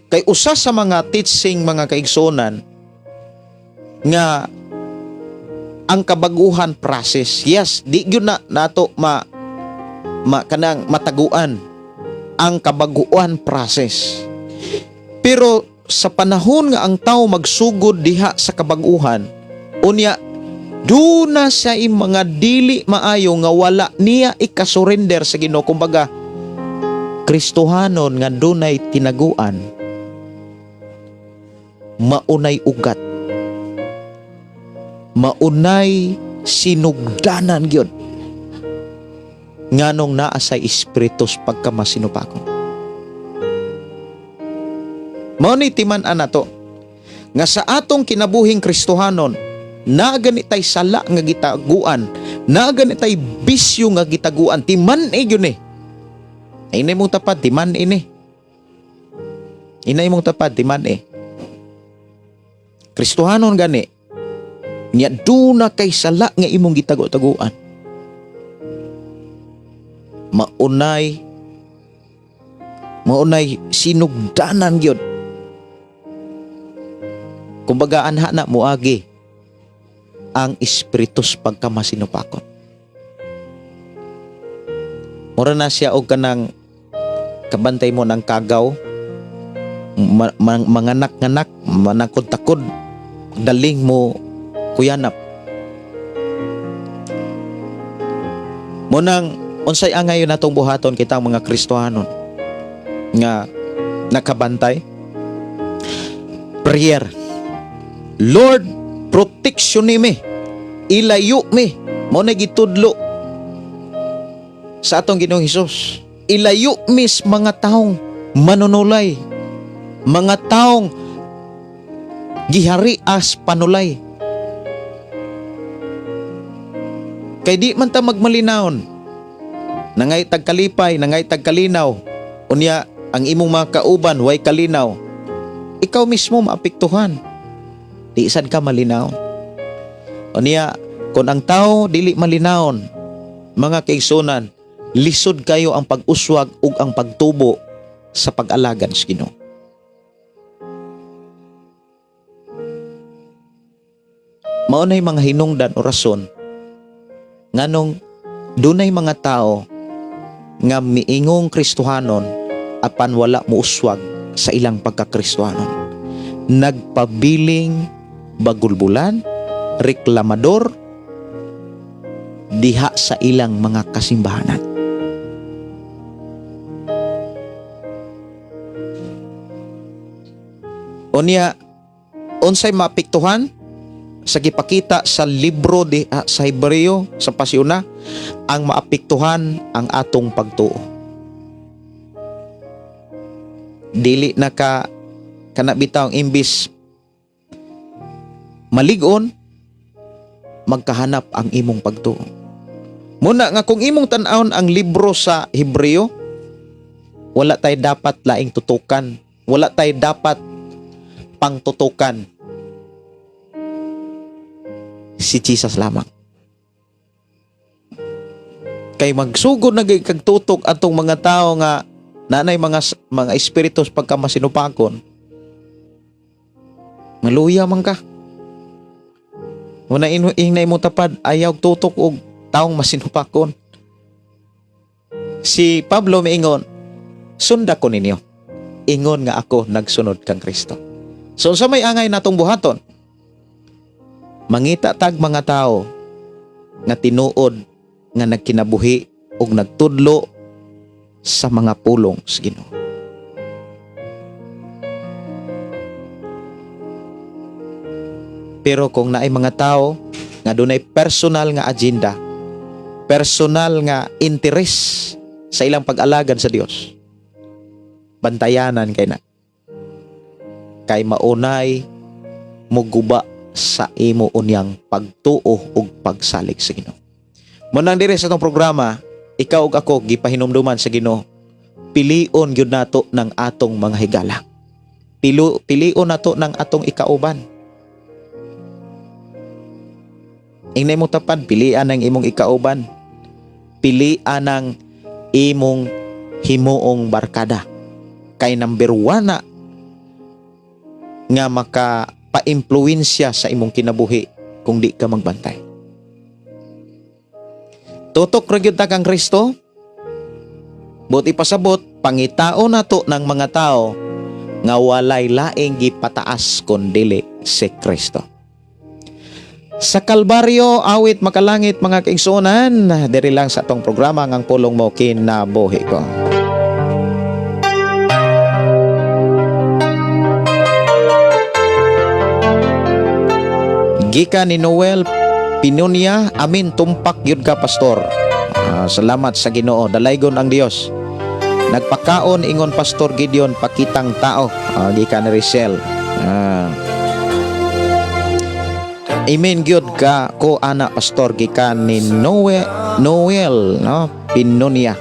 Kay usa sa mga teaching, mga kaigsunan, nga ang kabaguhan process. Yes, di gyud na nato ma, ma kanang mataguan ang kabaguhan process. Pero sa panahon nga ang tao magsugod diha sa kabaguhan, unya duna sa mga dili maayo nga wala niya ikasurrender sa Ginoo, kumbaga Kristohanon nga dunay tinaguan, maunay ugat, maunay sinugdanan gyud nganong naa sa espiritus pagkamasinupakon. Mao ni timan-an nato nga sa atong kinabuhing Kristohanon, naa gani tay sala nga gitaguan, naa gani tay bisyo nga gitaguan, timan-i gyud ni. Inay mong tapad, timan-i ni. Inay mong tapad, timan-i. Kristohanon gani, nya duna kay sala nga imong gitago-taguan. Maunay sinugdanan gyud. Kumbaga anha na muagi ang espiritus pagkamasinupakon. Mura na siya og kanang kabantay mo ng kagaw, manganak-nganak, manakod-takod, daling mo kuyanap. Munang unsay angay natong buhaton kitang mga Kristohanon nga nakabantay? Prayer. Lord, protection ni mi. Ilayo mi. Mao na gitudlo sa atong Ginoong Hesus. Ilayo mi sa mga taong manunulay, mga taong gihari as panulay. Kay di man ta magmalinawon, nangay tagkalipay, nangay tagkalinaw, unya ang imong mga kauban way kalinaw, ikaw mismo maapektuhan. Di sad ka malinaw. Unya kon ang tao dili malinawon, mga kaigsunan, lisod kayo ang pag-uswag ug ang pagtubo sa pag-alagad sa Ginoo. Mao nay mga hinungdan o rason nganong dunay mga tao nga miingong Kristohanon apan wala mouswag sa ilang pagkakristohanon. Nagpabiling bagulbulan, reklamador diha sa ilang mga kasimbahanan. Unya, unsay maapektuhan sa gipakita sa libro di sa Hebreo sa Pasiuna? Ang maapektuhan ang atong pagtuo. Dili na ka kana bitaw imbis malig-on, magkahanap ang imong pagtuo. Muna nga kung imong tan-awon ang libro sa Hebreo, wala tay dapat laing tutukan, wala tay dapat pangtutukan, si Jesus lamang. Kay magsugod na gay kag tutok atong mga tao nga nanay mga espiritus pagka masinupakon, maluya man ka. Muna inay mo tapad, ayaw tutok og taong masinupakon. Si Pablo miingon, sunda ko ninyo. Ingon nga ako nagsunod kang Kristo. So sa may angay natong buhaton, mangita tag mga tao nga tinuod nga nagkinabuhi og nagtudlo sa mga pulong sa Ginoo. Pero kung naay mga tao nga dunay personal nga agenda, personal nga interes sa ilang pag-alagad sa Dios, bantayanan kay na. Kay maunay muguba sa imo unyang pagtuo ug pagsalig sa Ginoo. Munang diri sa atong programa, ikaw ug ako gipahinumduman sa Ginoo. Pilion gyud nato ng atong mga higala. Pilion nato ng atong ikauban. Ingnay mo tapad, pilian ang imong ikauban. Pilian ang Imong himuong barkada. Kay number one na nga maka paimpluwensya sa imong kinabuhi kung di ka magbantay. Tutok ra gyud ta kang Kristo. Buot ipasabot, pangitao nato ng mga tao nga walay laing gipataas kun dili si Kristo. Sa Kalbaryo, awit makalangit, mga kaigsuonan, diri lang sa atong programa ngang Pulong Mo Kinabuhi Ko. Gikan ni Noel Pinunya, "Amin, tumpak yun ka, pastor." Ah, salamat sa Ginoo, dalaygon ang Dios. "Nagpakaon ingon Pastor Gideon pakitang tao." Ah, gikan ni Richelle. Ah. "Amen gyud ka ko ana, pastor," gikan ni Noe Noel, no, Pinunya.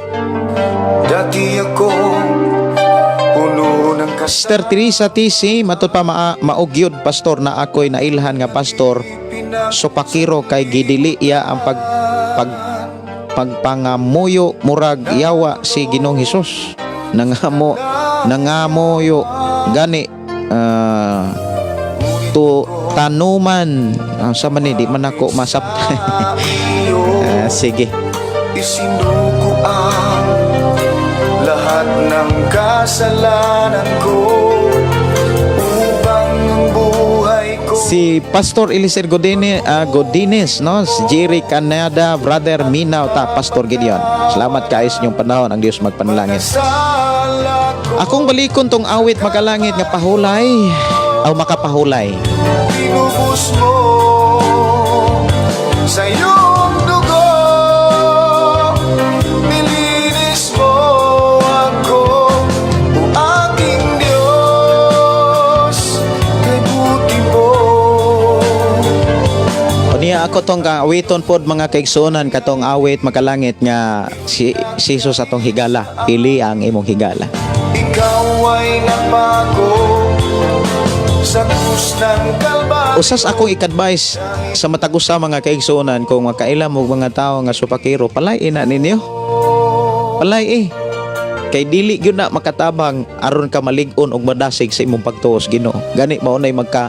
Dati ako puno ng Sister Teresa TC, "Matud pa maugyod, pastor, na ako'y nailhan nga pastor supakiro kay gidili iya ang pag pag pagpangamuyo, murag yawa si Ginoong Hesus nangamo nangamuyo gani to tanuman." Ah, sa man ni di man ako masab. Ah, sige. Isinuko ang lahat ng kasalanan ko upang ang buhay ko Si Pastor Eliser Godine, Godines, no? Si Jerry Canada, "Brother, minaw ta, Pastor Gideon. Salamat kaayo sa inyong panahon, ang Dios magpanalangin." Sala ko. Akong balikon tong awit makalangit nga pahulay aw makapahulay. Tinubos mo sa iyong dugo. Nilinis mo ako, O aking Diyos, kay buti mo. O niya ako tong awiton pod, mga kaigsuonan, katong awit makalangit nga si Jesus atong higala. Pili ang imong higala. Ikaw ay napako sa krus ng Kalbaryo. Usas akong ik-advise sa matag usa, mga kaigsuonan, kung makaila mo mga tao nga supakiro, palay na ninyo. Palay eh. Kay dili gyud na makatabang aron ka malig-on og madasig sa imong pagtuos Ginoo. Gani mao nay magka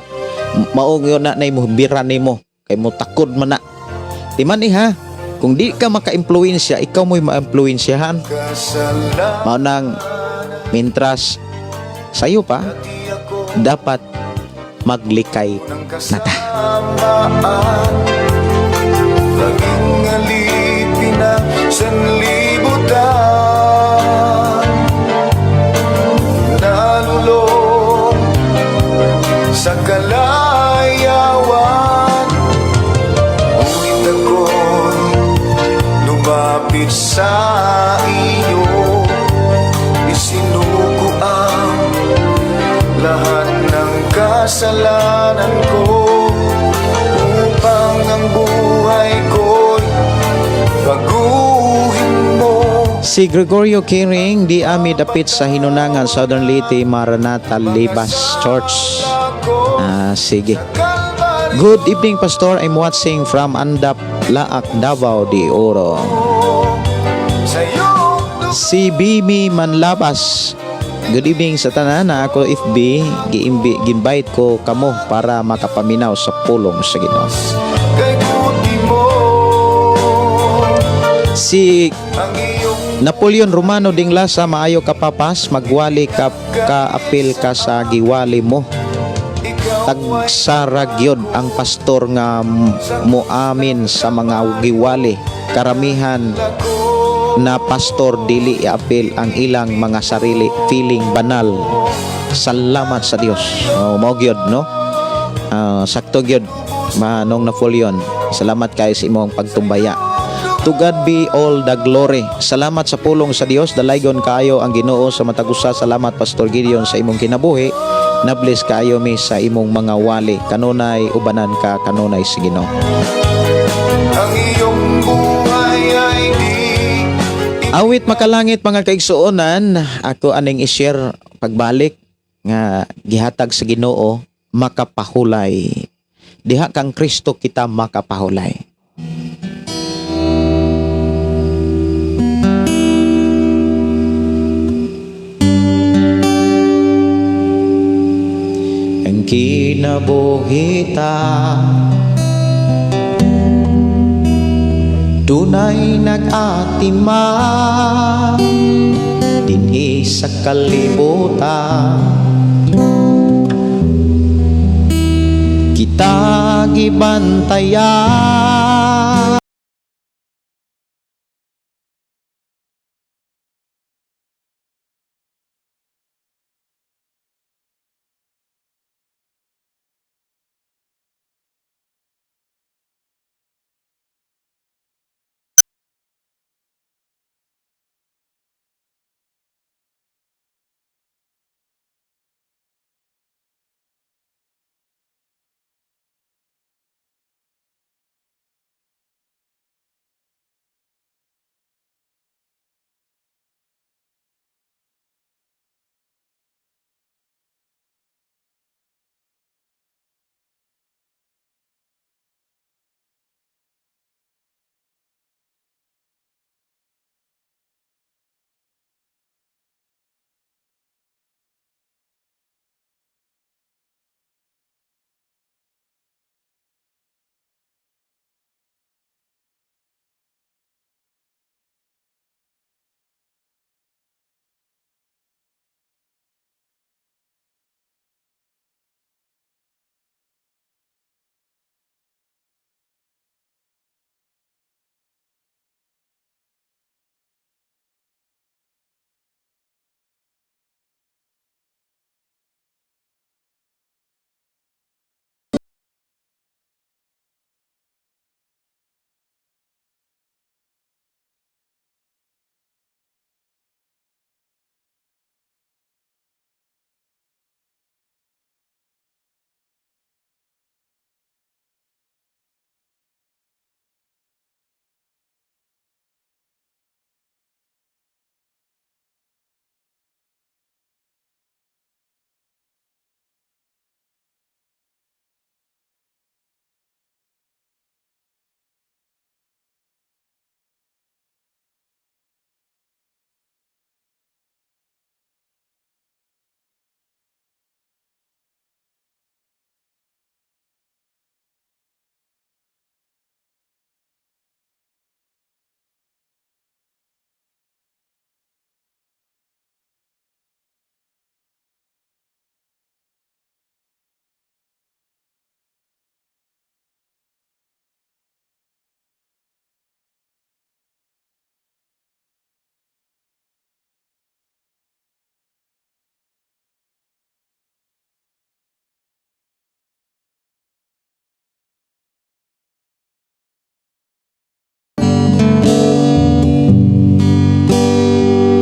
mao gyud na nay mo nimo kay mo takod man na. Di man eh ha. Kung di ka maka-impluwensya, ikaw mo'y ma-impluwensyahan. Kasalanan. Mao nang mintras sayo pa, dapat maglikay ng na ta. kasamaan, laging alipin ng sanlibutan, nalulong sa kalayawan. Ngunit ako'y lumapit sa iyo. Isinuko ang lahat ng kasalanan ko upang ang buhay ko'y baguhin mo. Si Gregorio Kiring, "Di ami dapit sa Hinunangan, Southern Leyte, Maranatha Libas Church." Ah, sige. "Good evening, Pastor. I'm watching from Andap, Laak, Davao de Oro." Sa iyong Si Bimi Manlabas, "Good evening sa tanan na ako FB, giimbi, gimbite ko kamo para makapaminaw sa pulong sa Ginoo." Kay buti mo. Si Ang iyong Napoleon Romano Dinglasa, "Maayo ka papas, magwali ka kaapil ka sa giwali mo." Ikaw. Tagsaragyod ang pastor nga moamin sa mga giwali. Karamihan na pastor dili iapil ang ilang mga sarili, feeling banal. Salamat sa Dios." Oh, mao gyud, no? Ah, sakto gyud, Manong Napoleon. Salamat kay sa imong pagtumbaya. To God be all the glory. Salamat sa pulong sa Dios. Dalaygon kaayo ang Ginoo sa matag usa. Salamat, Pastor Gideon, sa imong kinabuhi. Nabless kaayo mi sa imong mga wali. Kanunay ubanan ka kanunay sa Ginoo. Ang iyong buhay ay di Awit makalangit, mga kaigsuonan, ako aning i-share pagbalik nga gihatag sa Ginoo, makapahulay. Diha kang Kristo kita makapahulay. Kinabuhi ta. Dunay nag-atiman dinhi sa kalibutan. Kita gibantayan.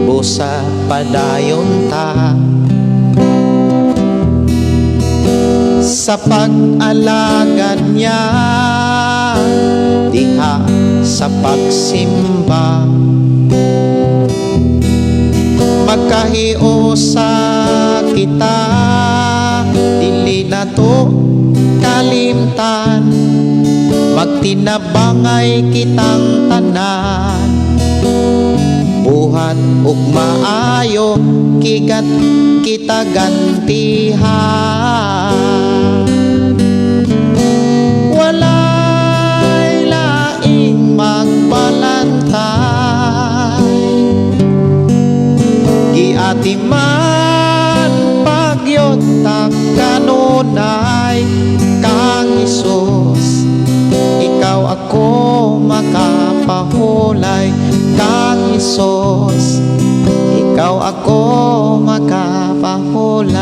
Busa padayon ta sa pag-alagad niya diha sa pagsimba. Magkahiusa kita, dili nato kalimtan, magtinabangay kitang tanan, buhat ug maayo kigat kita gantihan. Walay laing magbalantay, giatiman pagyot ta kanunay. Kang Hesus, ikaw ako makapahulay. Kang Hesus, ikaw ako makapahulay.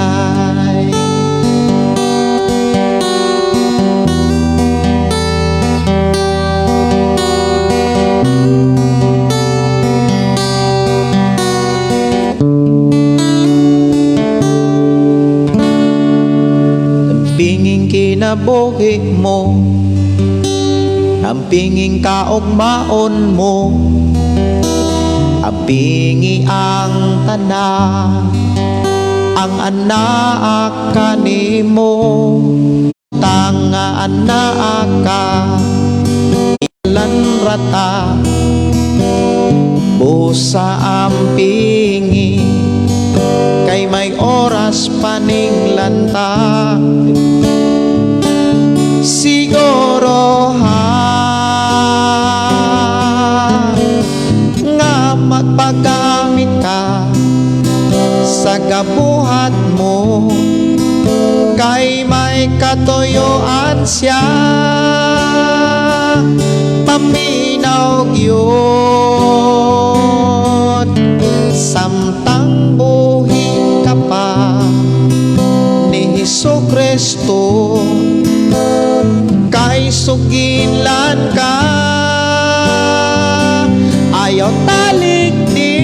Ampinging kinabuhi mo, ampinging kaugmaon mo, ampingi ang tanan, ang anak kanimo, tanga anak ka, ilan rata, busa ampingi. Kay may oras pa ning lanta. Siguro ha nga magpagamit ka sa gabuhat mo, kay may katuyuan siya. Paminaw gyud samtang buhi ka pa ni Hesus Kristo, kay sugilan ka. Ayaw talikdi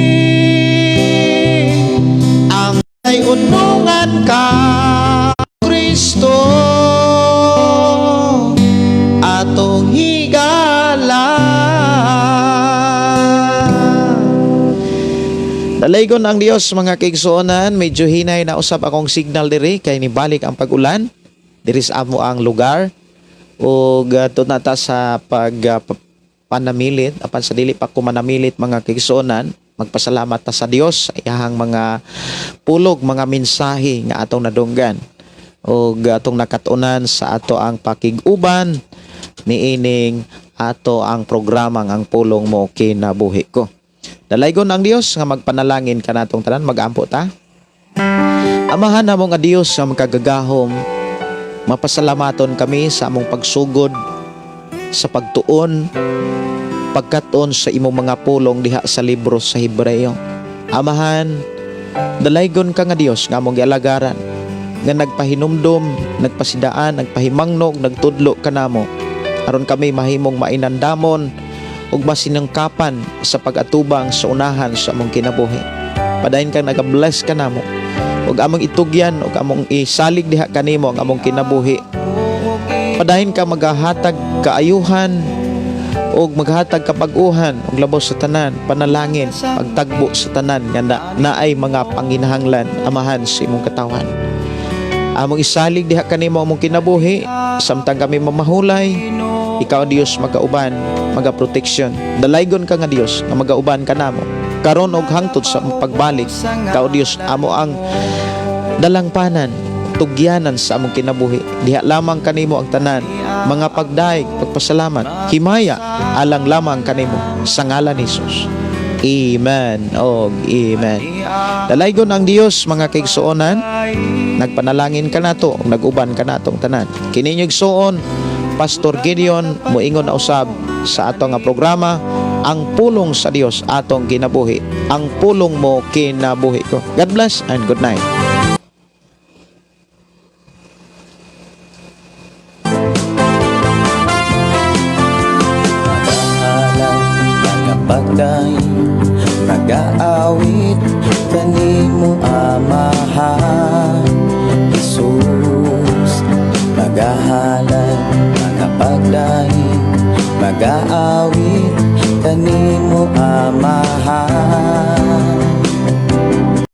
ang ay unungan ka, Kristo atong higala. Dalaygon ang Dios, mga kaigsuonan. Medyo hinay na usab akong signal diri kay nibalik ang pag-ulan diri sa amo ang lugar ug na ta sa pag panamilit. Apan sa dili pa ko manamilit, mga kaigsuonan, magpasalamat ta sa Dios sa iyahang mga pulog, mga mensahe nga atong nadunggan ug atong nakatunan sa ato ang pakig-uban niining ato ang programang Ang Pulong Mo Kinabuhi Ko. Dalaygon ang Dios nga magpanalangin kanatong tanan. Magampo ta. Amahan namo nga Dios nga makagagahom, mapasalamaton kami sa among pagsugod sa pagtuon, pagkaton sa imong mga pulong diha sa libro sa Hebreo. Amahan, dalaygon ka nga Dios nga among gialagaran, nga nagpahinumdom, nagpasidaan, nagpahimangnog, nagtudlo kanamo aron kami mahimong mainandamon ug masinangkapan sa pag-atubang sa unahan sa among kinabuhi. Padayon kang nagabless kanamo ug among itugyan ug among isalig diha kanimo ang among kinabuhi. Padayon ka magahatag kaayuhan ug maghatag kapag-uhan ug labaw sa tanan, panalangin, pagtagbo sa tanan nga naay mga panginahanglan, Amahan, sa imong katawhan. Among isalig diha kanimo among kinabuhi samtang kami mamahulay. Ikaw, Dios, magauban, magaproteksyon. Dalaygon ka nga Dios nga magauban kanamo karon og hangtod sa among pagbalik. Ikaw, Dios, amo ang dalangpanan, tugyanan sa among kinabuhi. Diha lamang kanimo ang tanan mga pagdaig, pagpasalamat, himaya, alang lamang kanimo, sa ngalan ni Jesus. Amen og amen. Dalaygon ang Dios, mga kaigsuonan. Nagpanalangin kanato ug nag-uban kanatong tanan. Kini inyong igsuon, Pastor Gideon, moingon na usab sa ato nga programa, Ang Pulong sa Dios Atong Kinabuhi, Ang Pulong Mo Kinabuhi Ko. God bless and good night. Magahalay, magapagdaig, magaawit kanimo, Amahan Jesus. Magahalay, magapagdaig, magaawit kanimo, Amahan.